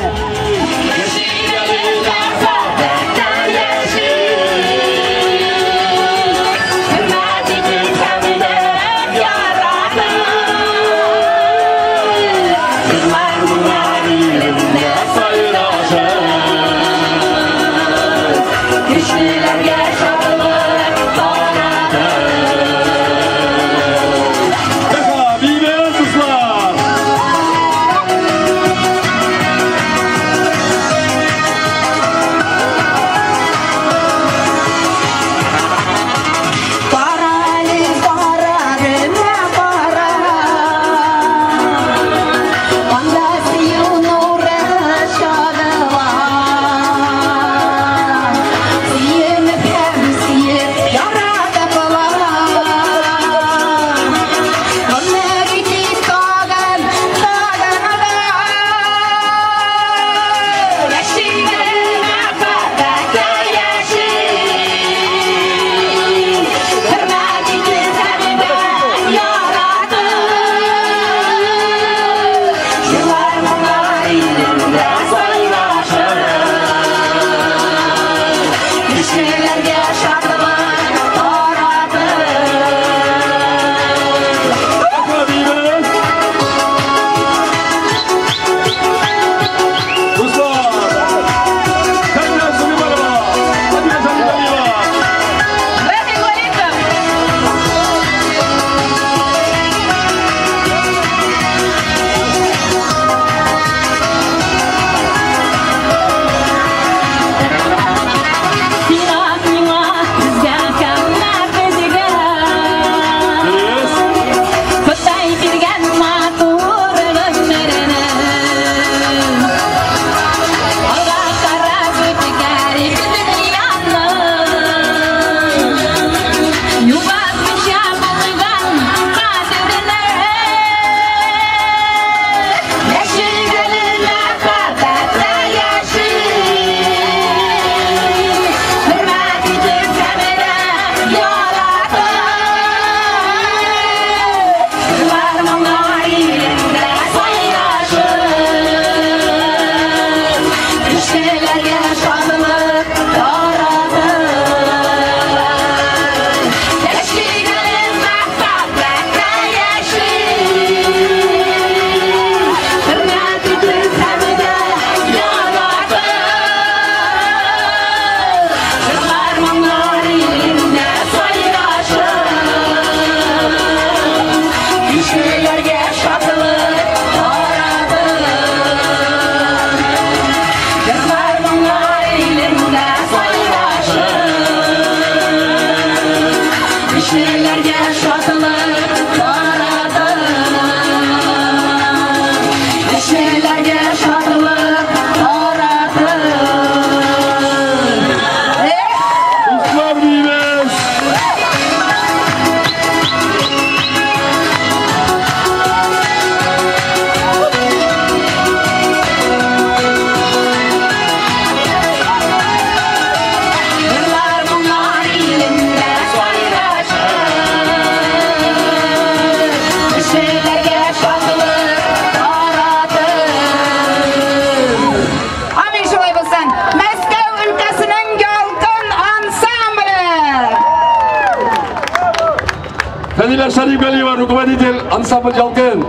Фәнилә Шәрифгалиева, руководитель ансамбль Ялкын.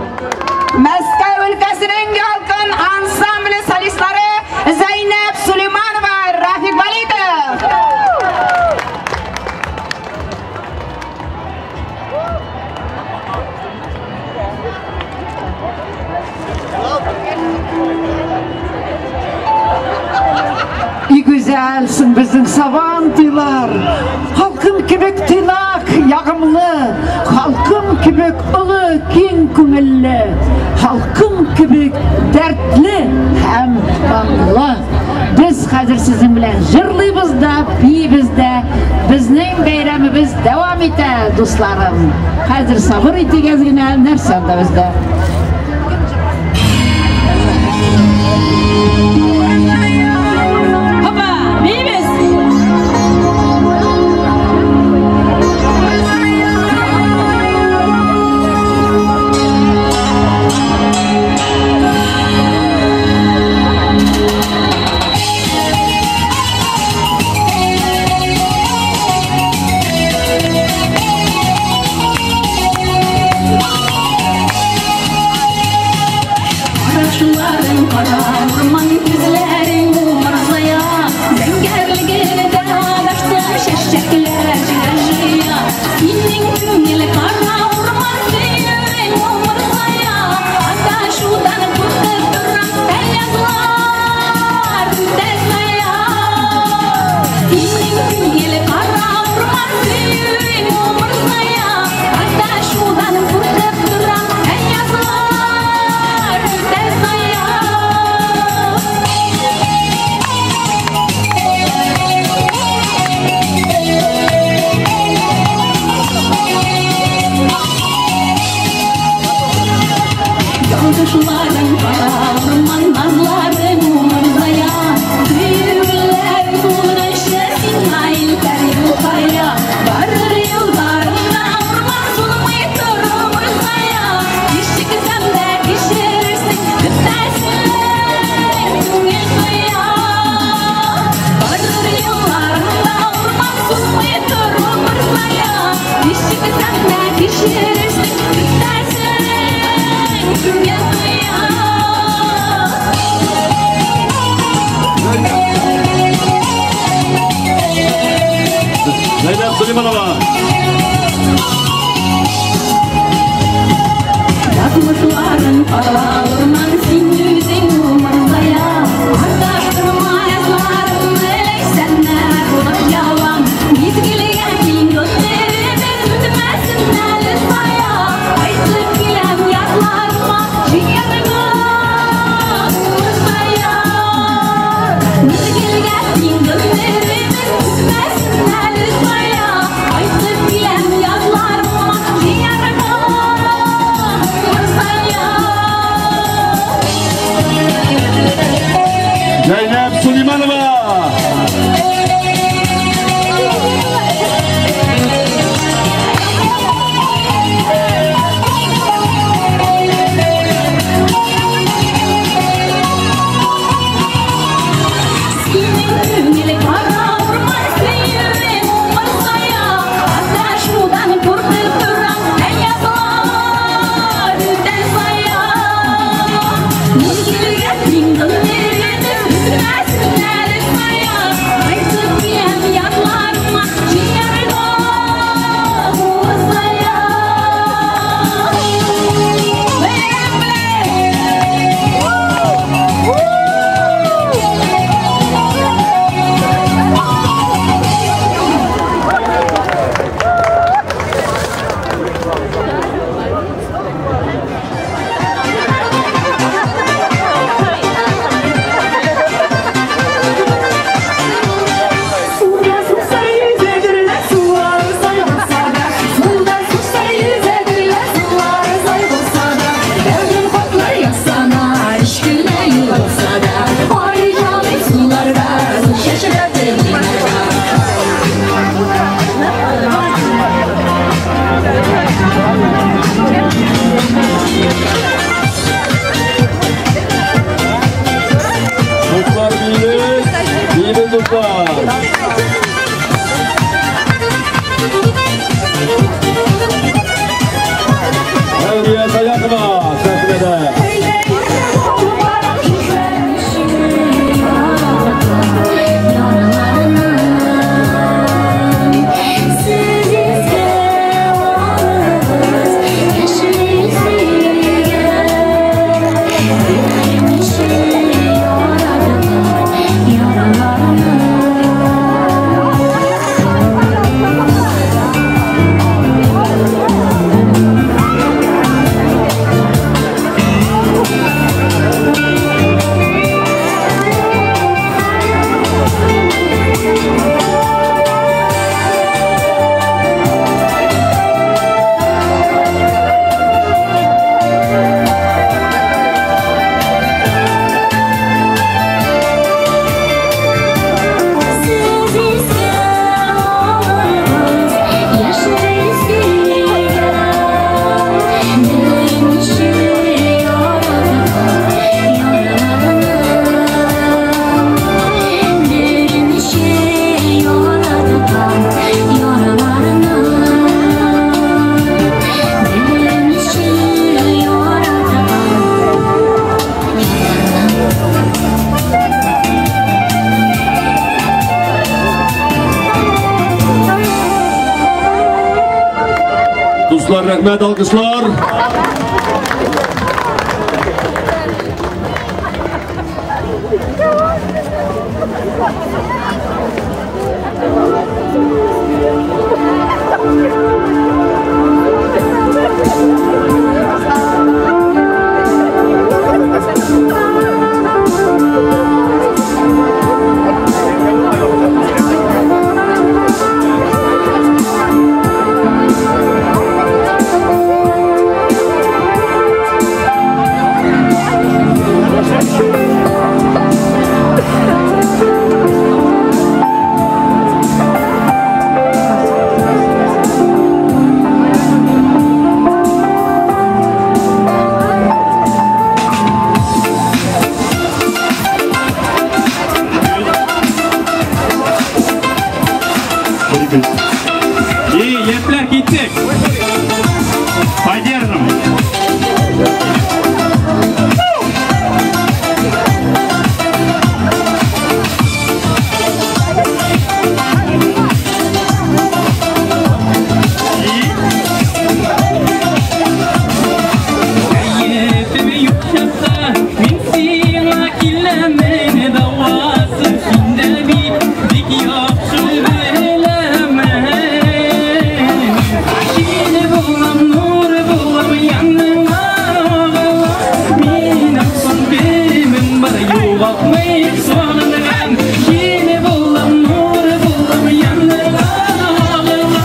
Мәскәү өлкәсенең Ялкын ансамбле солистлары Зәйнәб Сулейманова, Рафик Валитов. И гүзәлсең безнең Сабан туйлар. Халкым кебек тыйнак, ягымлы, халкым кебек олы, киң күңелле, халкым кебек дәртле һәм моңлы. Без хәзер сезнең белән җырлыйбыз да, биибез дә. Безнең бәйрәмебез дәвам итә, дусларым. Хәзер сабыр итегез генә, нәрсә анда бездә? Хопа, биибез! Рәхмәт, алкышлар. Яшьләр, киттек! Поддержим! Кәефем юк чакта, мин сиңа киләмен, дәвасы синдә бит, бик яхшы беләмен. Җил булам, нур булам, яныңа агылам, минем соң кемем бар, югалтмый сагынган. Җил булам, нур булам, яныңа агылам,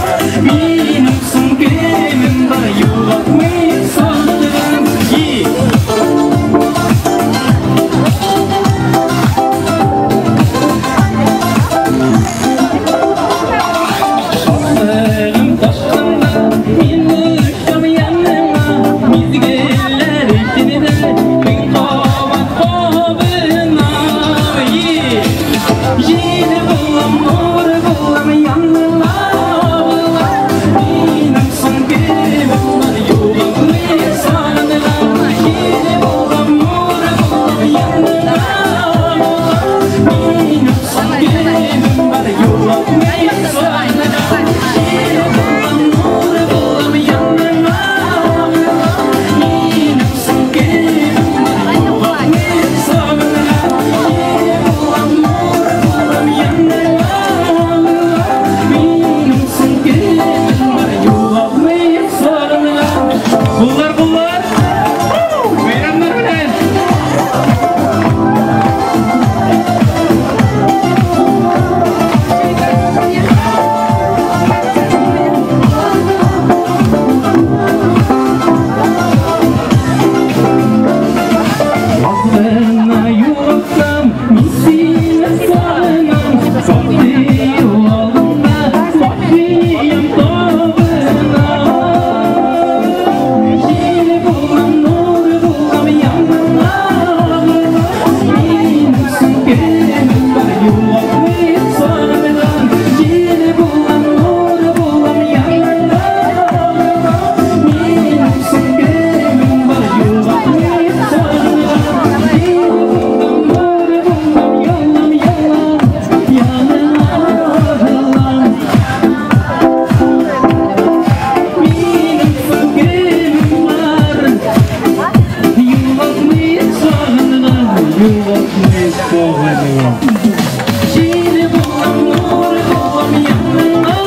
минем соң кемем бар, югалтмый сагынган. Шатлыгым ташкында, мин очам яныңа, мизгелләр эчендә мең кабат кабынам. Җил булам, нур булам, яныңа агылам, минем соң кемем бар, югалтмый сагынган. Җил булам, нур булам, яныңа агылам, минем соң кемем бар, югалтмый сагынган. Җил булам, нур булам, яныңа агылам, минем соң кемем бар, югалтмый сагынган. Җил булам, нур булам, яныңа агылам, минем соң кемем бар, югалтмый сагынган. Куллар, куллар! Бәйрәмнәр белән! Язгына югалсам, мин сине сагынам, Сакты юлыңда, сакыям табынам. Җил булам, нур булам, яныңа агылам, минем соң кемем бар, югалтмый сагынган. Җил булам, нур булам, яныңа агылам, минем соң кемем бар, югалтмый сагынган. Җил булам, нур булам, ялам, ялам, яныңа агылам. Минем соң кемем бар, югалтмый сагынган, югалтмый сагынган. Җил булам, нур булам, яныңа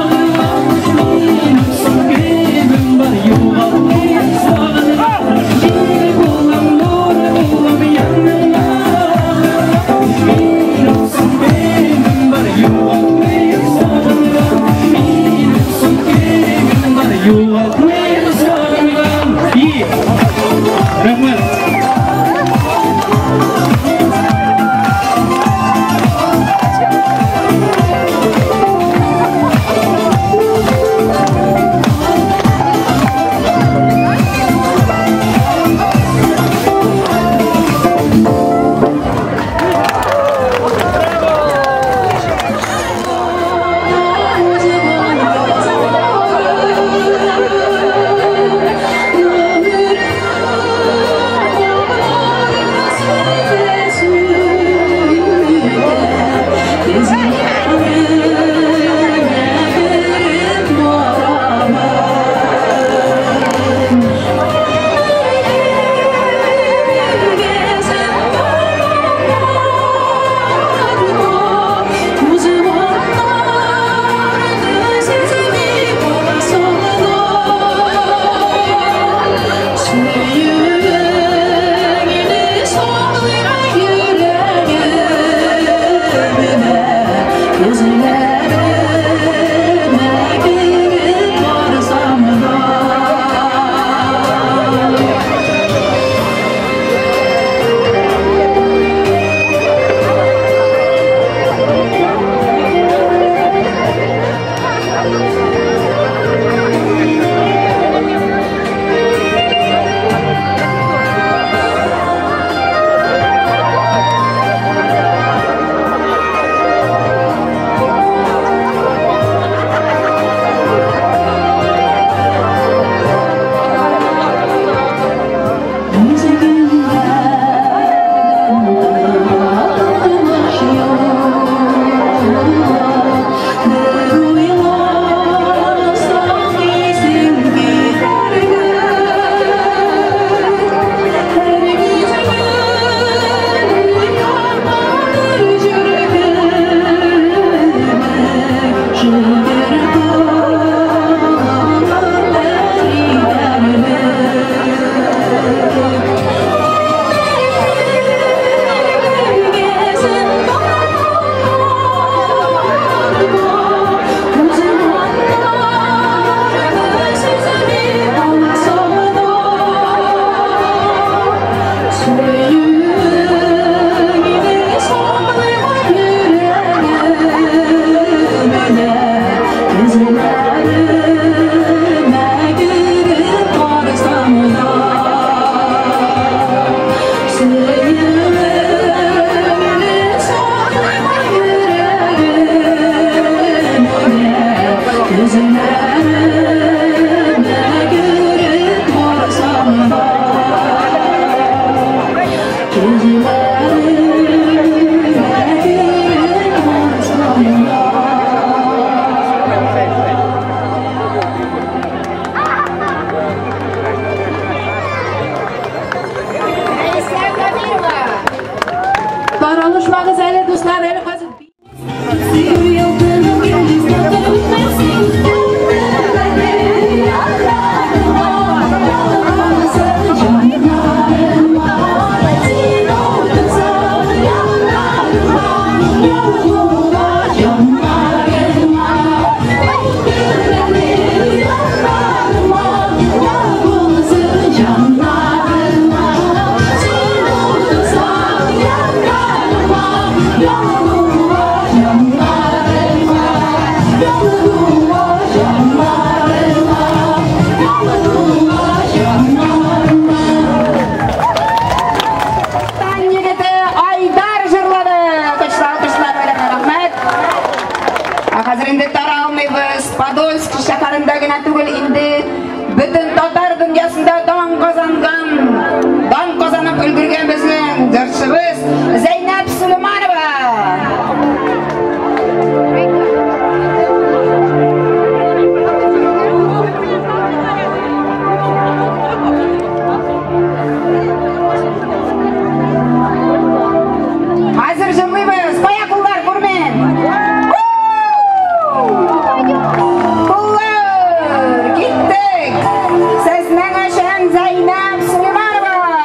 агылам, минем соң кемем бар, югалтмый сагынган. Җил булам, нур булам, яныңа агылам, минем соң кемем бар, югалтмый сагынган. Минем соң кемем бар, югалтмый сагынган. Рәхмәт! өчен безнең җырчыбыз Зәйнәб Сөләйманова. Хәзер җырлыйбыз. Кая куллар, күрмим. Куллар, киттек. Сезнең өчен Зәйнәб Сөләйманова.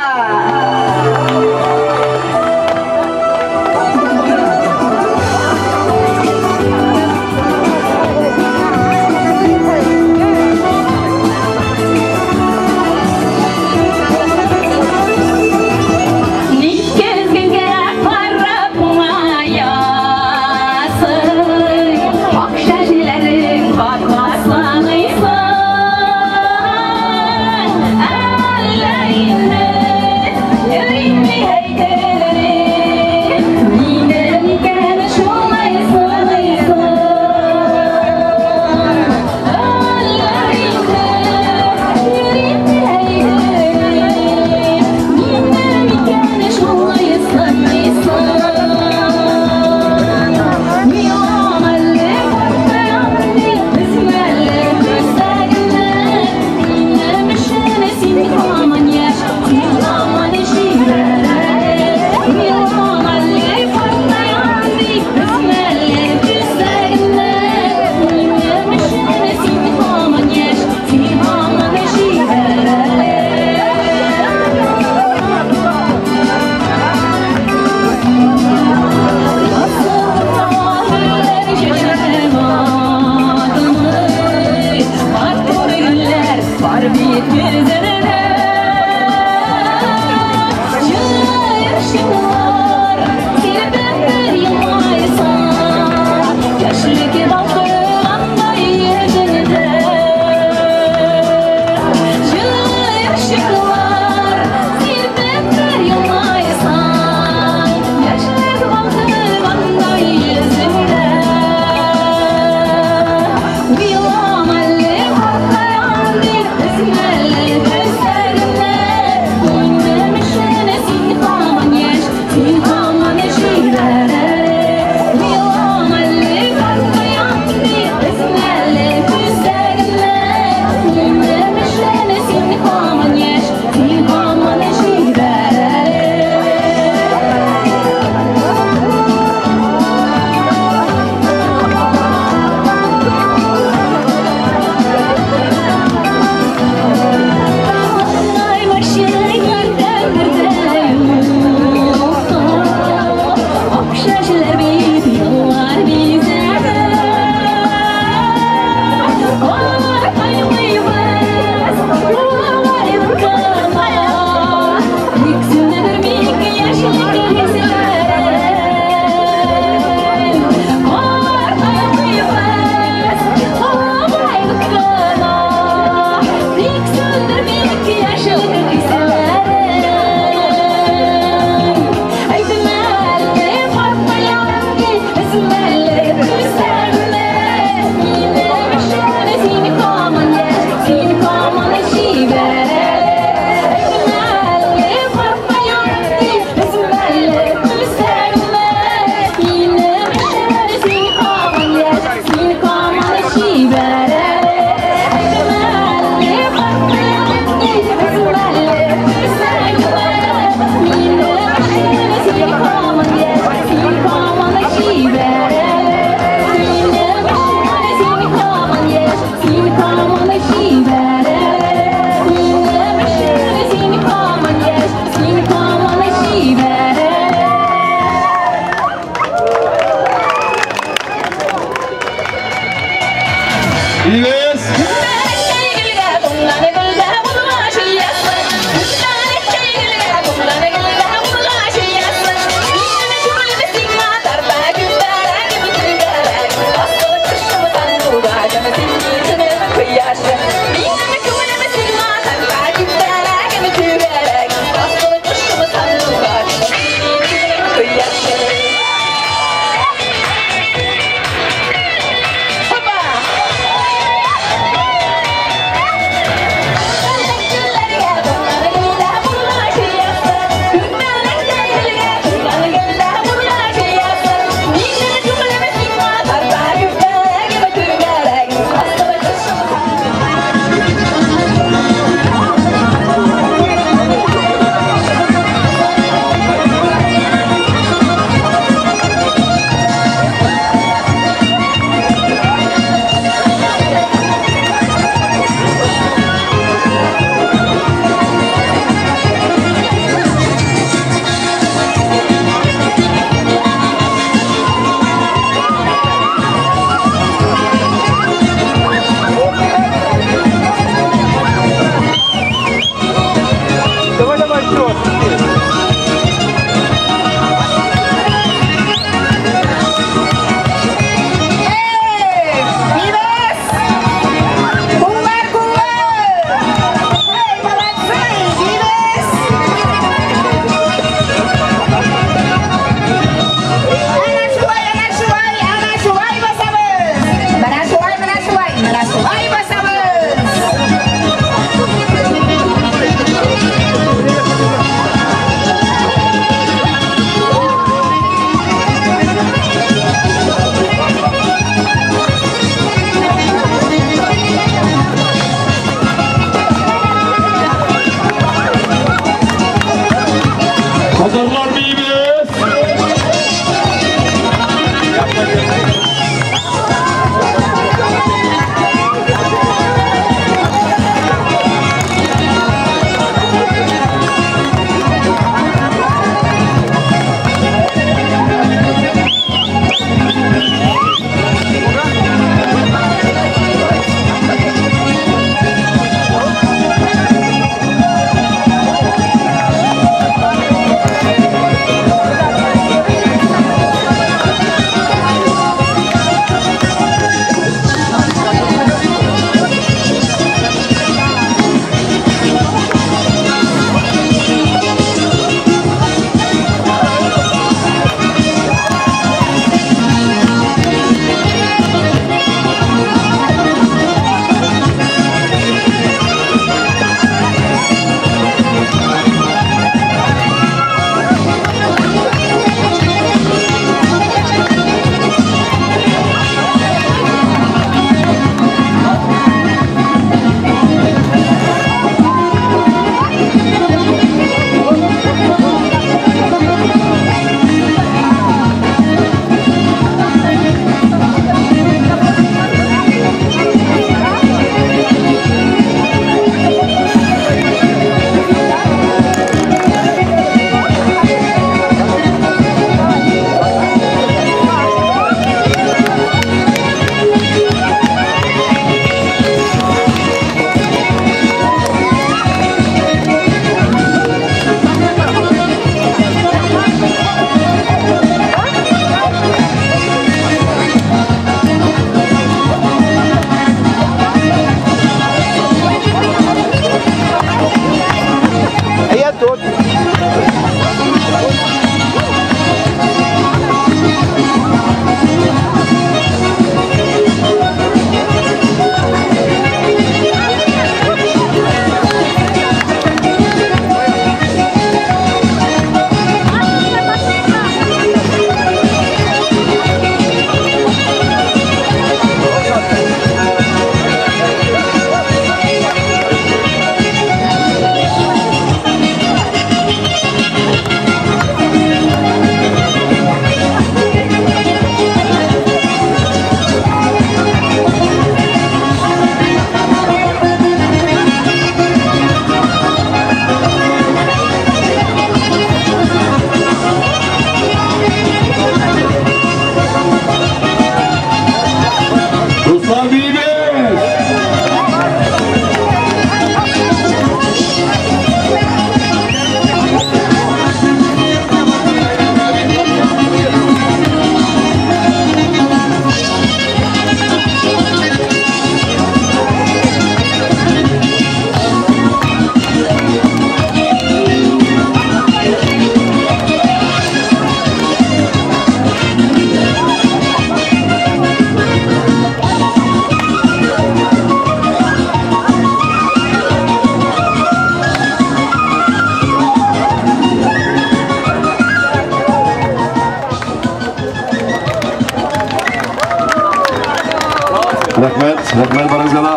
Рәхмәт, рәхмәт барыгызга да.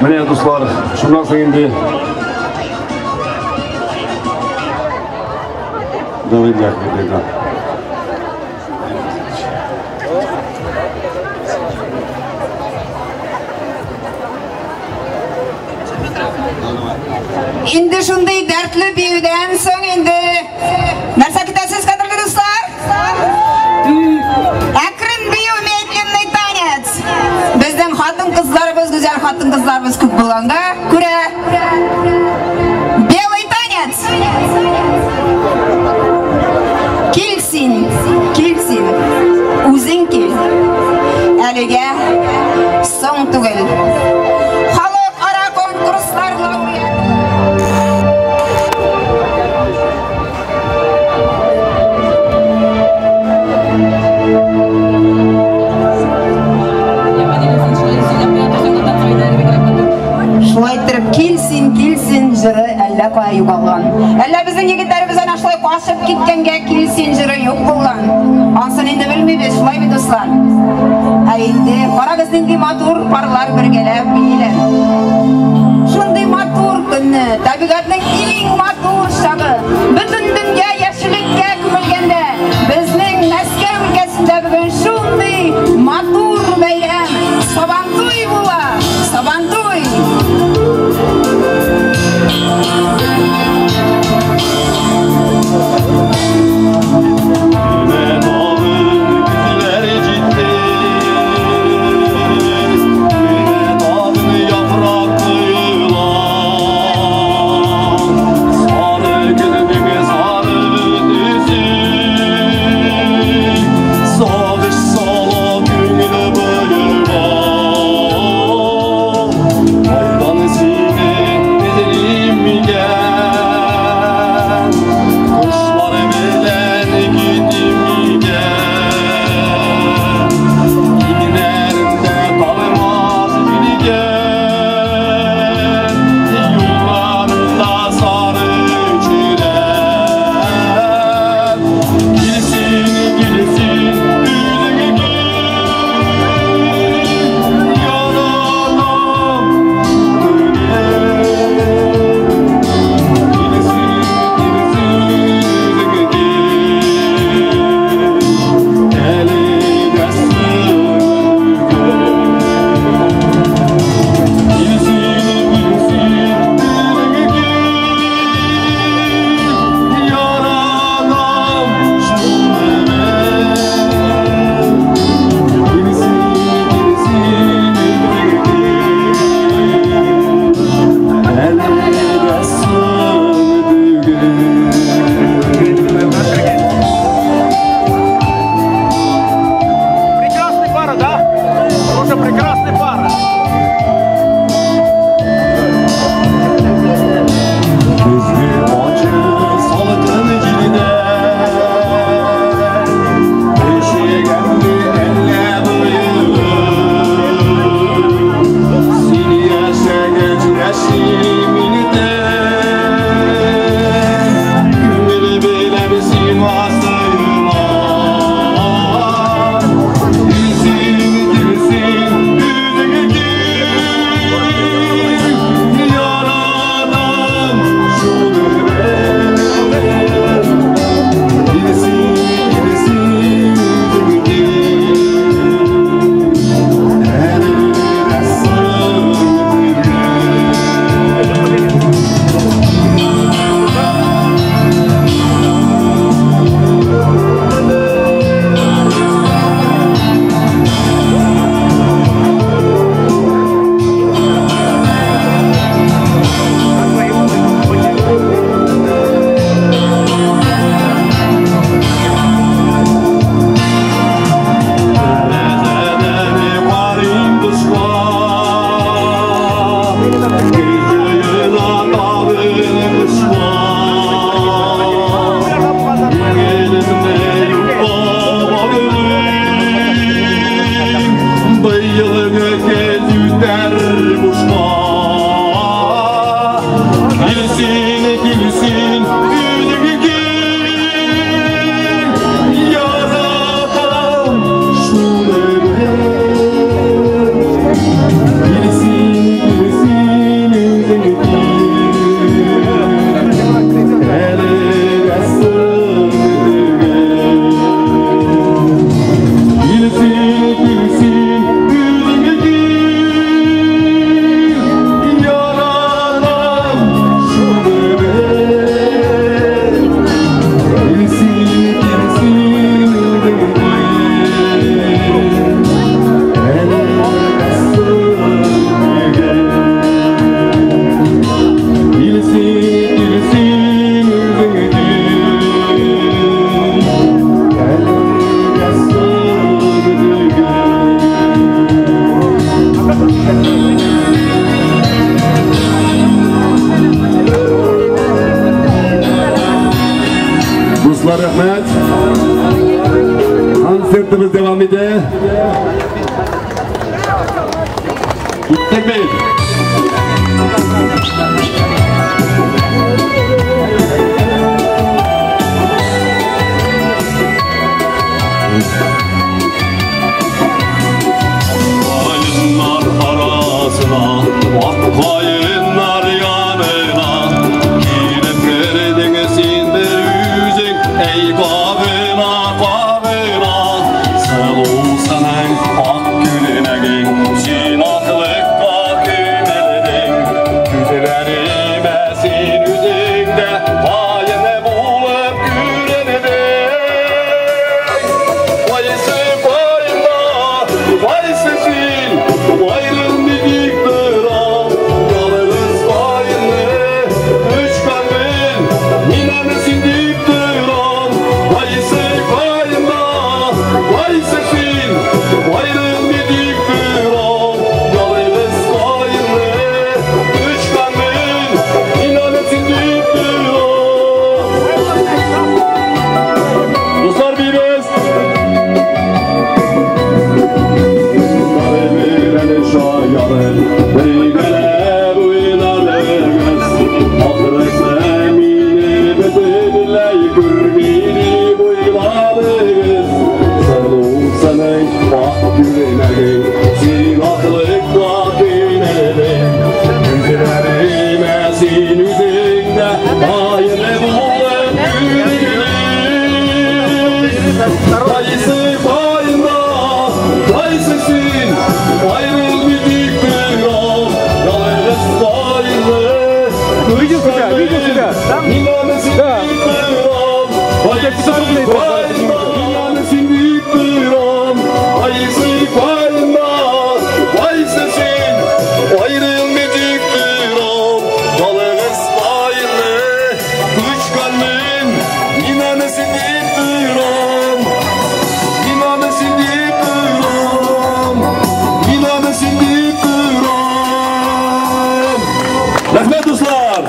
Менә, дуслар, шуннан соң инде Давай, да. Инде шундый дәртле биюдән соң инде нәрсә көтәсез, кадерле дуслар? Әкрен бию, медленный танец. Безнең хатын-кызларыбыз, гүзәл хатын-кызларыбыз күп булганга күрә белый танец. Кил син, кил син, үзең кил. Әлегә соң түгел. Халыкара конкурслар лауреаты. Шулай иттереп, кил син, кил син җыры әллә кая югалган. Әллә безнең егетләребез әнә шулай качып киткәнгә кил син җыры юк булган. Ансын инде белмибез, шулай бит, дуслар? Ә инде карагыз, нинди матур парлар бергәләп бииләр. Шундый матур көнне, табигатьнең иң матур чагы, бөтен дөнья яшеллеккә күмелгәндә, безнең Мәскәү өлкәсендә бүген шундый матур бәйрәм, Сабантуй була, Сабантуй! Дуслар, рәхмәт. Концертыбыз дәвам итә. Киттек бит. Kayınlar arasına, ak kayınlar yanına, girip girdin sen bir yüzün, ey kabına kabına. Sılusanın ak gülüneğin, sen aklıkka kümeledin, güzellerime sen yüzünde, kayını bulup gülenedin. Vaysı kayında, vaysı sen, ayrılmayık dıram, yalnız kayını, üç kanın, inanısın deyip dıram. Vaysı kayında, vaysı sen, ayrılmayık dıram, yalnız kayını, üç kanın, inanısın deyip dıram. Dostlar biriz. Kayısı payında, kayısı sen, ayrılmadık bir an, yalnız kayını, Видел себя, видел себя. Да. Он тебя 500 рублей Kayısı payında, kayısı sen, ayrılmadık bir an, yalnız kayını, üç kanın, inanısın deyip duram. İnanısın deyip duram. İnanısın deyip duram. Рәхмәт, дуслар.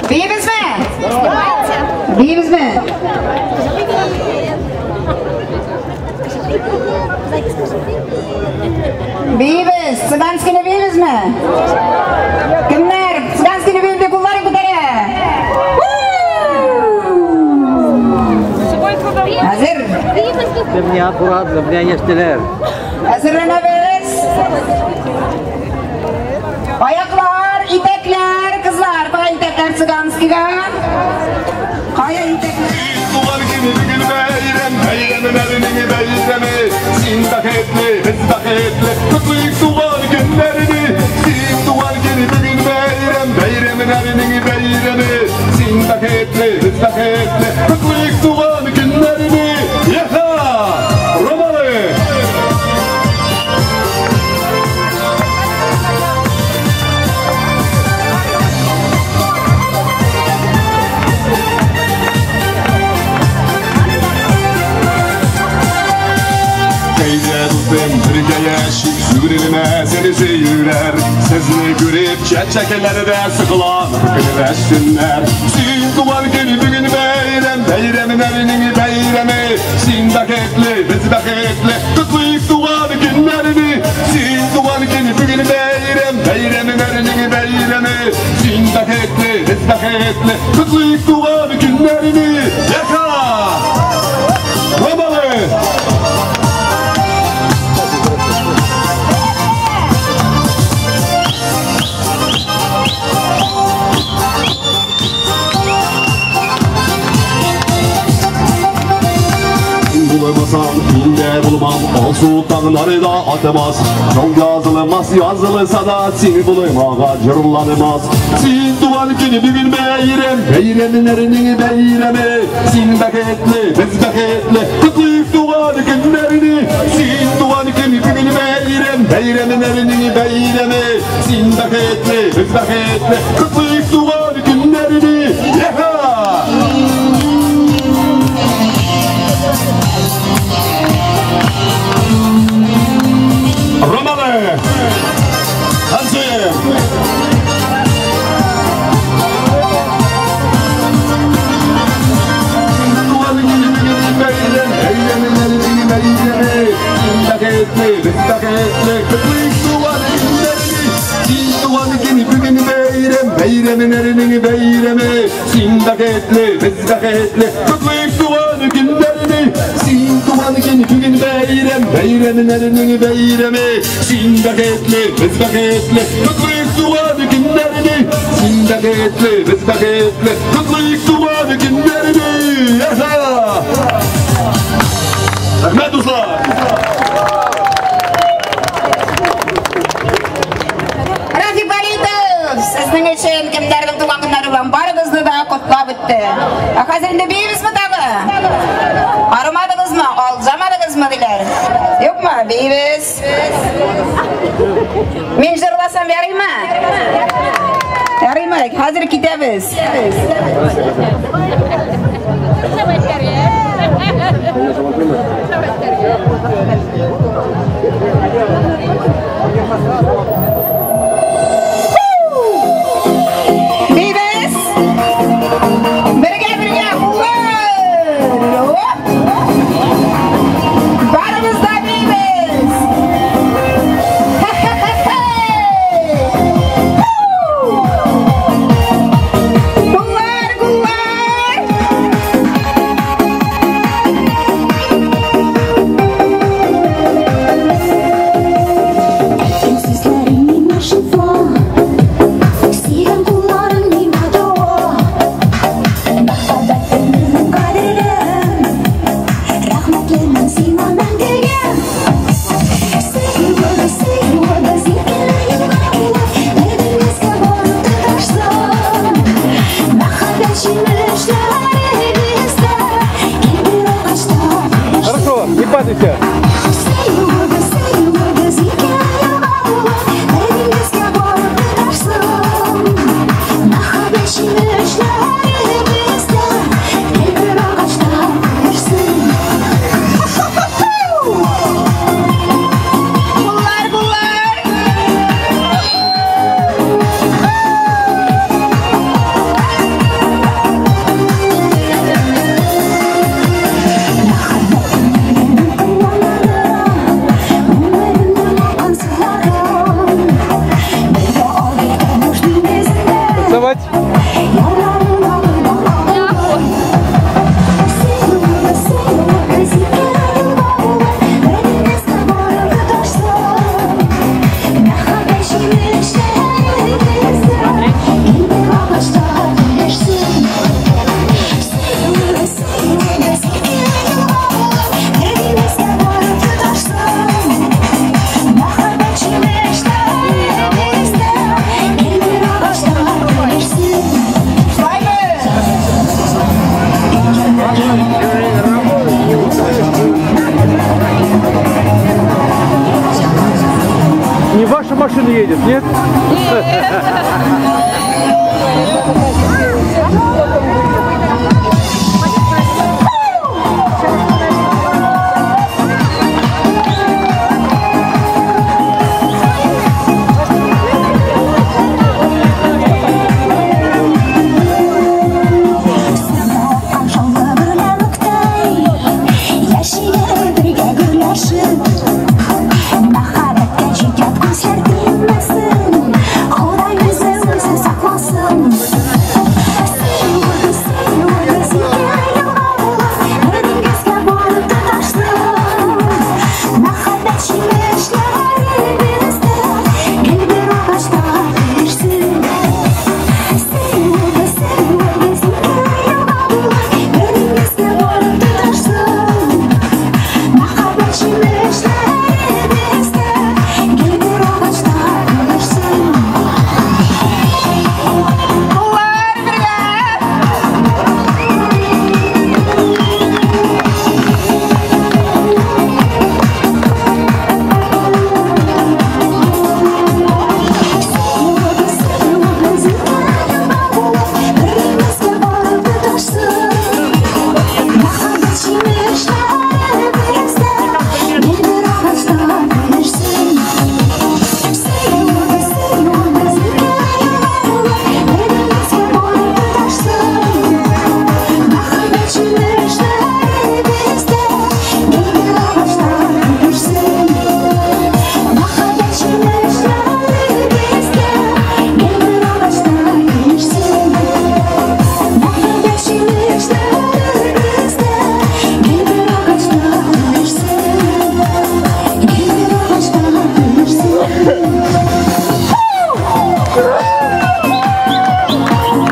Биибезме? Биибезме? Биибез. Цыганскийны биибезме? Кемнәр цыганскийны биеп кулларын күтәрә? Әзер? Для аккуратно, для яшьтеләр. Әзерләнәбез. Аяклар, итәкләр, кызлар, кая итәкләр цыганскийга? Кая итәкләр? Туган көне бүген бәйрәм, бәйрәмнәрнең бәйрәме. Син бәхетле, без бәхетле, котлыйк туган көннәрне. Син туган көне бүген бәйрәм, бәйрәмнәрнең бәйрәме. Син бәхетле, без бәхетле, котлыйк туган көннәрне. Яха! Романы! Teyze dostum birge yaşık Sügrülüme seni seyirler. Sesini görüp çeçekelerde sıkılan Kılıveşsinler. Sin tuğan günü bugün beyrem, beyremin beyremi. Sin bәхетле, biz bәхетле, kutlayık tuğan günlerini. Sin tuğan günü bugün beyrem, beyremin beyremi. Sin bәхетле, biz bәхетле, kutlayık tuğan günlerini. Yaka! Romalı! Bulamazsam inde bulmam, al sultanları da atmaz. Çok yazılmaz, yazılsa da seni bulamağa cırlanmaz. Sin duvar günü bir gün beyrem, beyreminlerinin beyremi. Sin bәхетле, biz bәхетле, kutlayık duvar günlerini. Sin duvar günü bir gün beyrem, beyreminlerinin beyremi. Sin bәхетле, biz bәхетле, kutlayık duvar günlerini. Yeha! Romalı! Танцуем! Туган көн бүген бәйрәм, бәйрәмнәрнең бәйрәме. Син бәхетле, без бәхетле, котлыйк туган көннәрне. Син туган көн бүген бәйрәм, бәйрәмнәрнең бәйрәме. Син бәхетле, без бәхетле, котлыйк туган көннәрне. Син бәхетле, без бәхетле, котлыйк туган көннәрне. Рәхмәт, дуслар! Рафик Валитов, сезнең өчен кемнәрнең туган көннәре белән барыгызны да котлап үтте. Ә хәзер инде биибезме тагы? Арымадыгызмы, алҗамадыгызмы диләр? Юкмы? Биибез. Мин җырласам ярыймы? Ярыймы? Хәзер китәбез. Биибез. Бергә бергә куллар. Оп! Барыбыз да биибез. Куллар, куллар.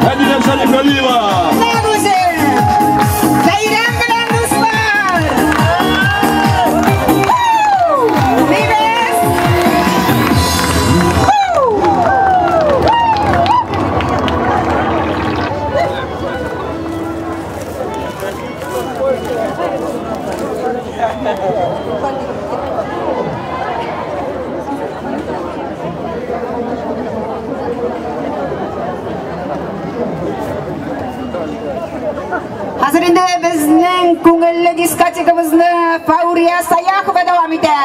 Мәдинә Шәрифгалиева. Бәйрәм белән, дуслар! Бибез! Хәзер инде безнең күңелле дискотекабызны Фаурия Саяхова дәвам итә.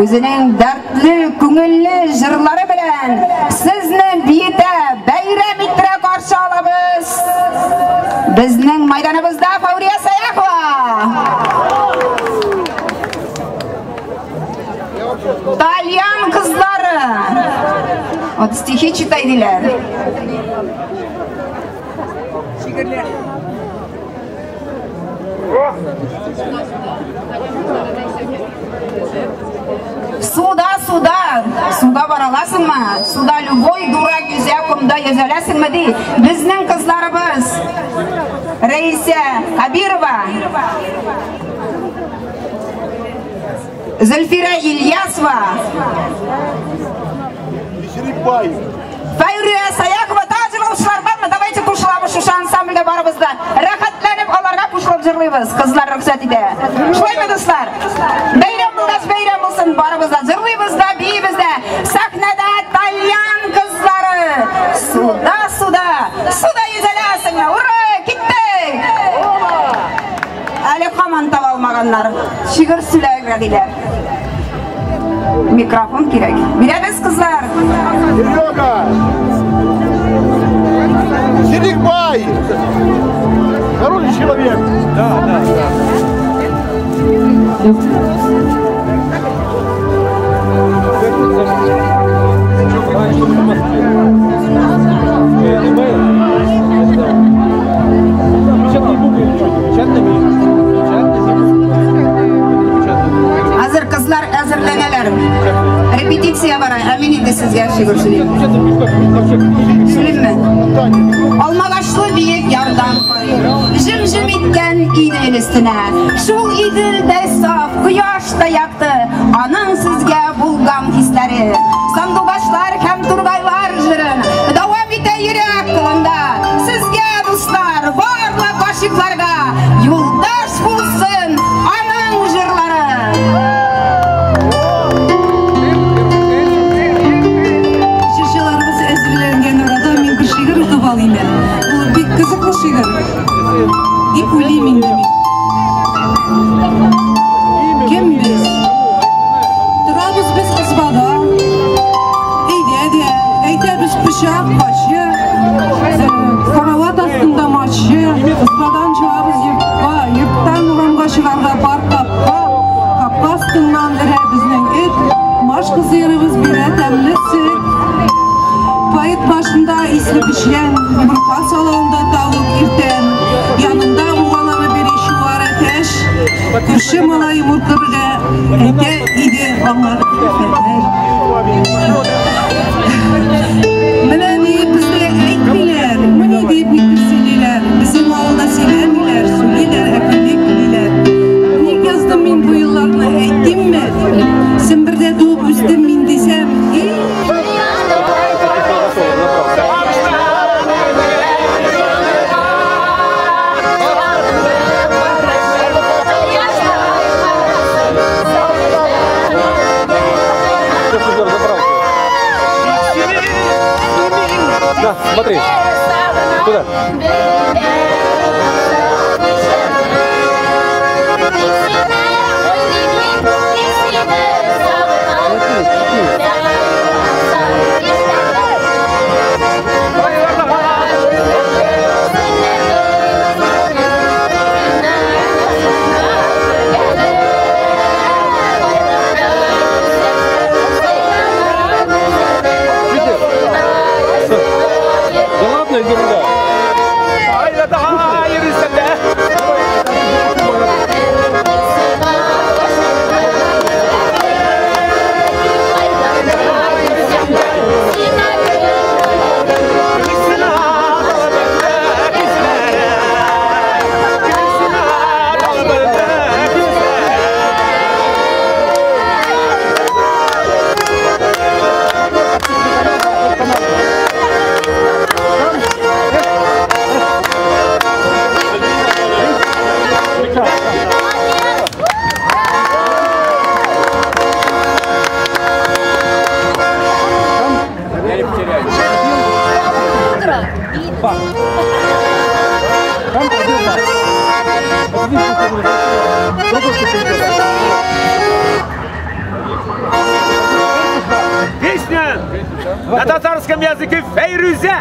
Үзенең дәртле, күңелле җырлары белән сезне биетә, бәйрәм иттерә каршы алабыз. Безнең майданыбызда Фаурия Саяхова. Тальян кызлары. Вот стихи читай диләр. Шигырьләр. Суда, суда, суда бара аласыңмы? Суда любой дурак йөзә, комда йөзә аласыңмы ди? Безнең кызларыбыз Рәисә Кабирова, Зөлфирә Ильясова, Фәйрия Саяхова. Тагы җырлаучылар бармы? Давайте кушылабыз шушы ансамбльгә барыбыз да. Рәхәтләнеп аларга кушылып җырлыйбыз. Кызлар рөхсәт итә. Шулаймы, дуслар? Бәйрәм булгач бәйрәм булсын, барыбыз да җырлыйбыз да, биибез дә. Сәхнәдә тальян кызлары. Суда, суда, суда йөзәләсеңме? Ура, киттек! Әле һаман таба алмаганнар. Шигырь сөйләргә диләр. Микрофон кирәк. Бирәбез, кызлар. Серега! Серикбай! Хороший человек. Да, да, да. Хәзер кызлар әзерләнәләр. Репетиция бара. Ә мин инде сезгә шигырь сөйлим. Сөйлимме? Алмагачлы биек ярдан карыйм. Җем-җем иткән Идел өстенә. Шул Иделдә саф, кояш та якты. Аның сезгә булган хисләре. Сандугачлар һәм тургайлар җырын дәвам итә йөрәк кылында. Сезгә, дуслар, барлык гашыйкларга юлдаш булсын аның җырлары. Җырчыларыбыз әзерләнгән арада мин бер шигырь укып алыйм әле. Ул бик кызыклы шигырь дип уйлыйм инде мин. Кем без? Торабыз без избада. Әйдә дә, әйтәбез пычак, качы, карават астында мачы, избадан чыгабыз йортка, йорттан урамга чыгарга бар капка, капка астыннан өрә безнең эт, машка сыерыбыз бирә тәмле сөт. Поэт башында исле печән, йомырка салонда тавык иртән, янында угалары бери чуар әтәч, күрше малай йомырка белә әйтә иде аңа хәбәр. Менә ни безгә әйтмиләр, менә дип никтер сөйлиләр, безнең авылда сөйләмиләр, сөйлиләр, әкренлек диләр. Ник яздым мин бу елларны, әйтимме? Сембердә туып үстем мин дисәм, эй! Да, смотри. Туда. Да ладно, ерунда. Бах. Там пробил бах. Песня на татарском языке «Фейрюзя».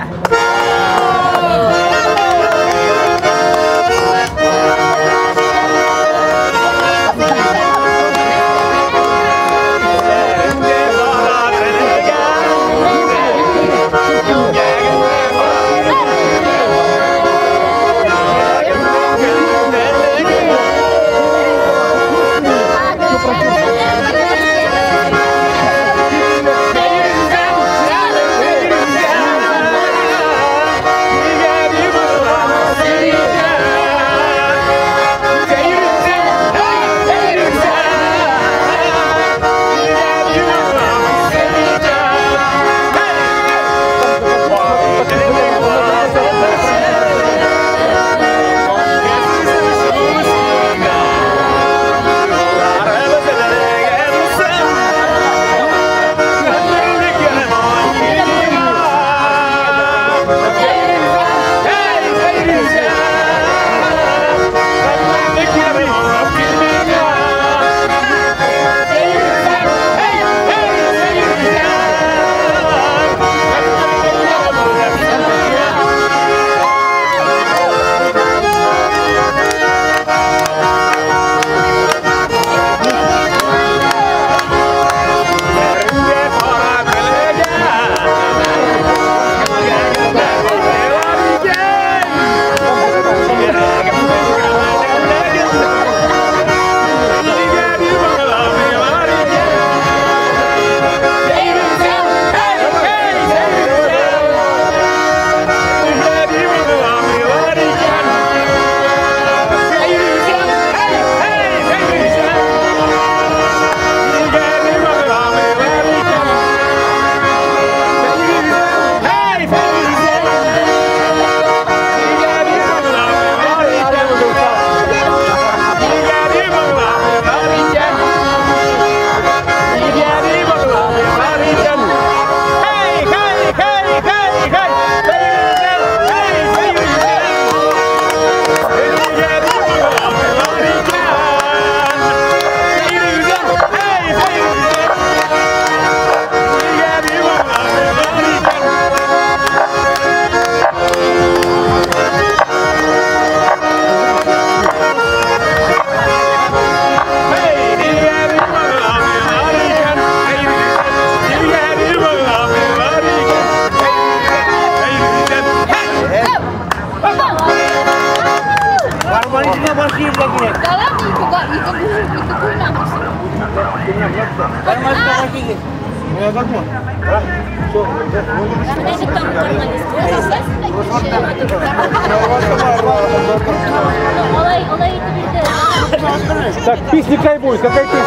Так, песня какая будет? Какая песня?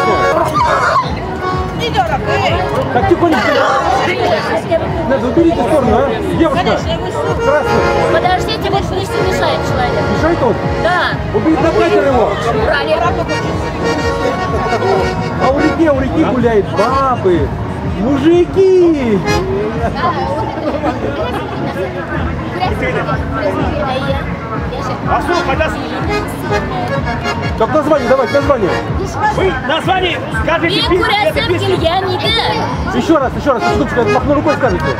Так, тихонечко. Надо, уберите в сторону, а? Девушка, красный. Подождите, вот пусть мешает человек. Мешает он? Да. Уберите на катер его. Убрали. А у реки гуляют бабы, мужики. Так, название, давайте, название. Вы название скажите. Еще раз, секундочку, махну рукой скажите.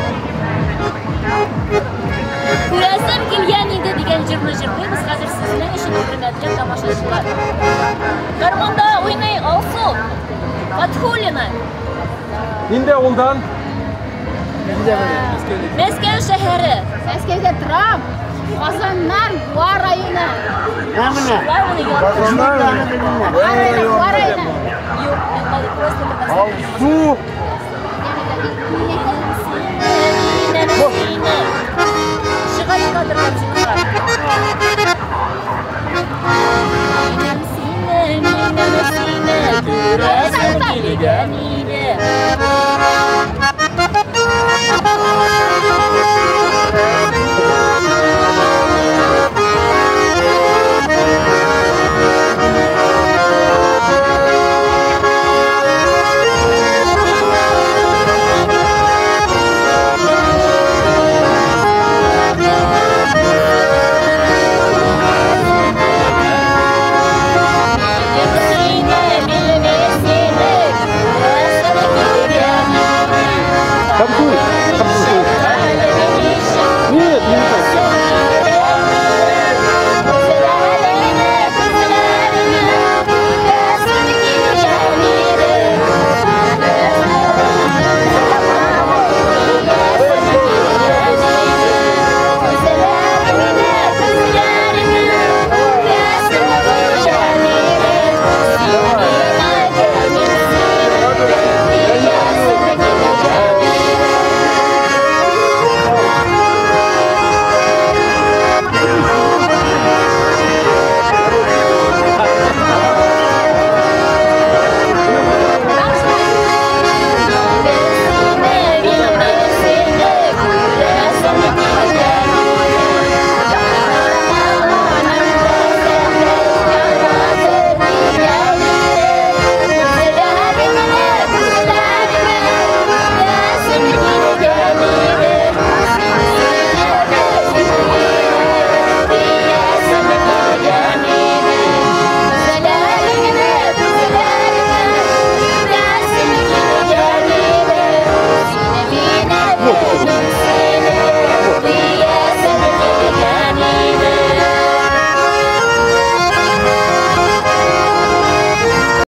Күрәсем килгән иде дигән җырны җырлыйбыз хәзер сезнең өчен, хөрмәтле тамашачылар. Гармунда уйный Алсу Фатхуллина. Нинди авылдан? Мәскәү шәһәре. Мәскәүдә торам. Казаннан Буа районы. Алсу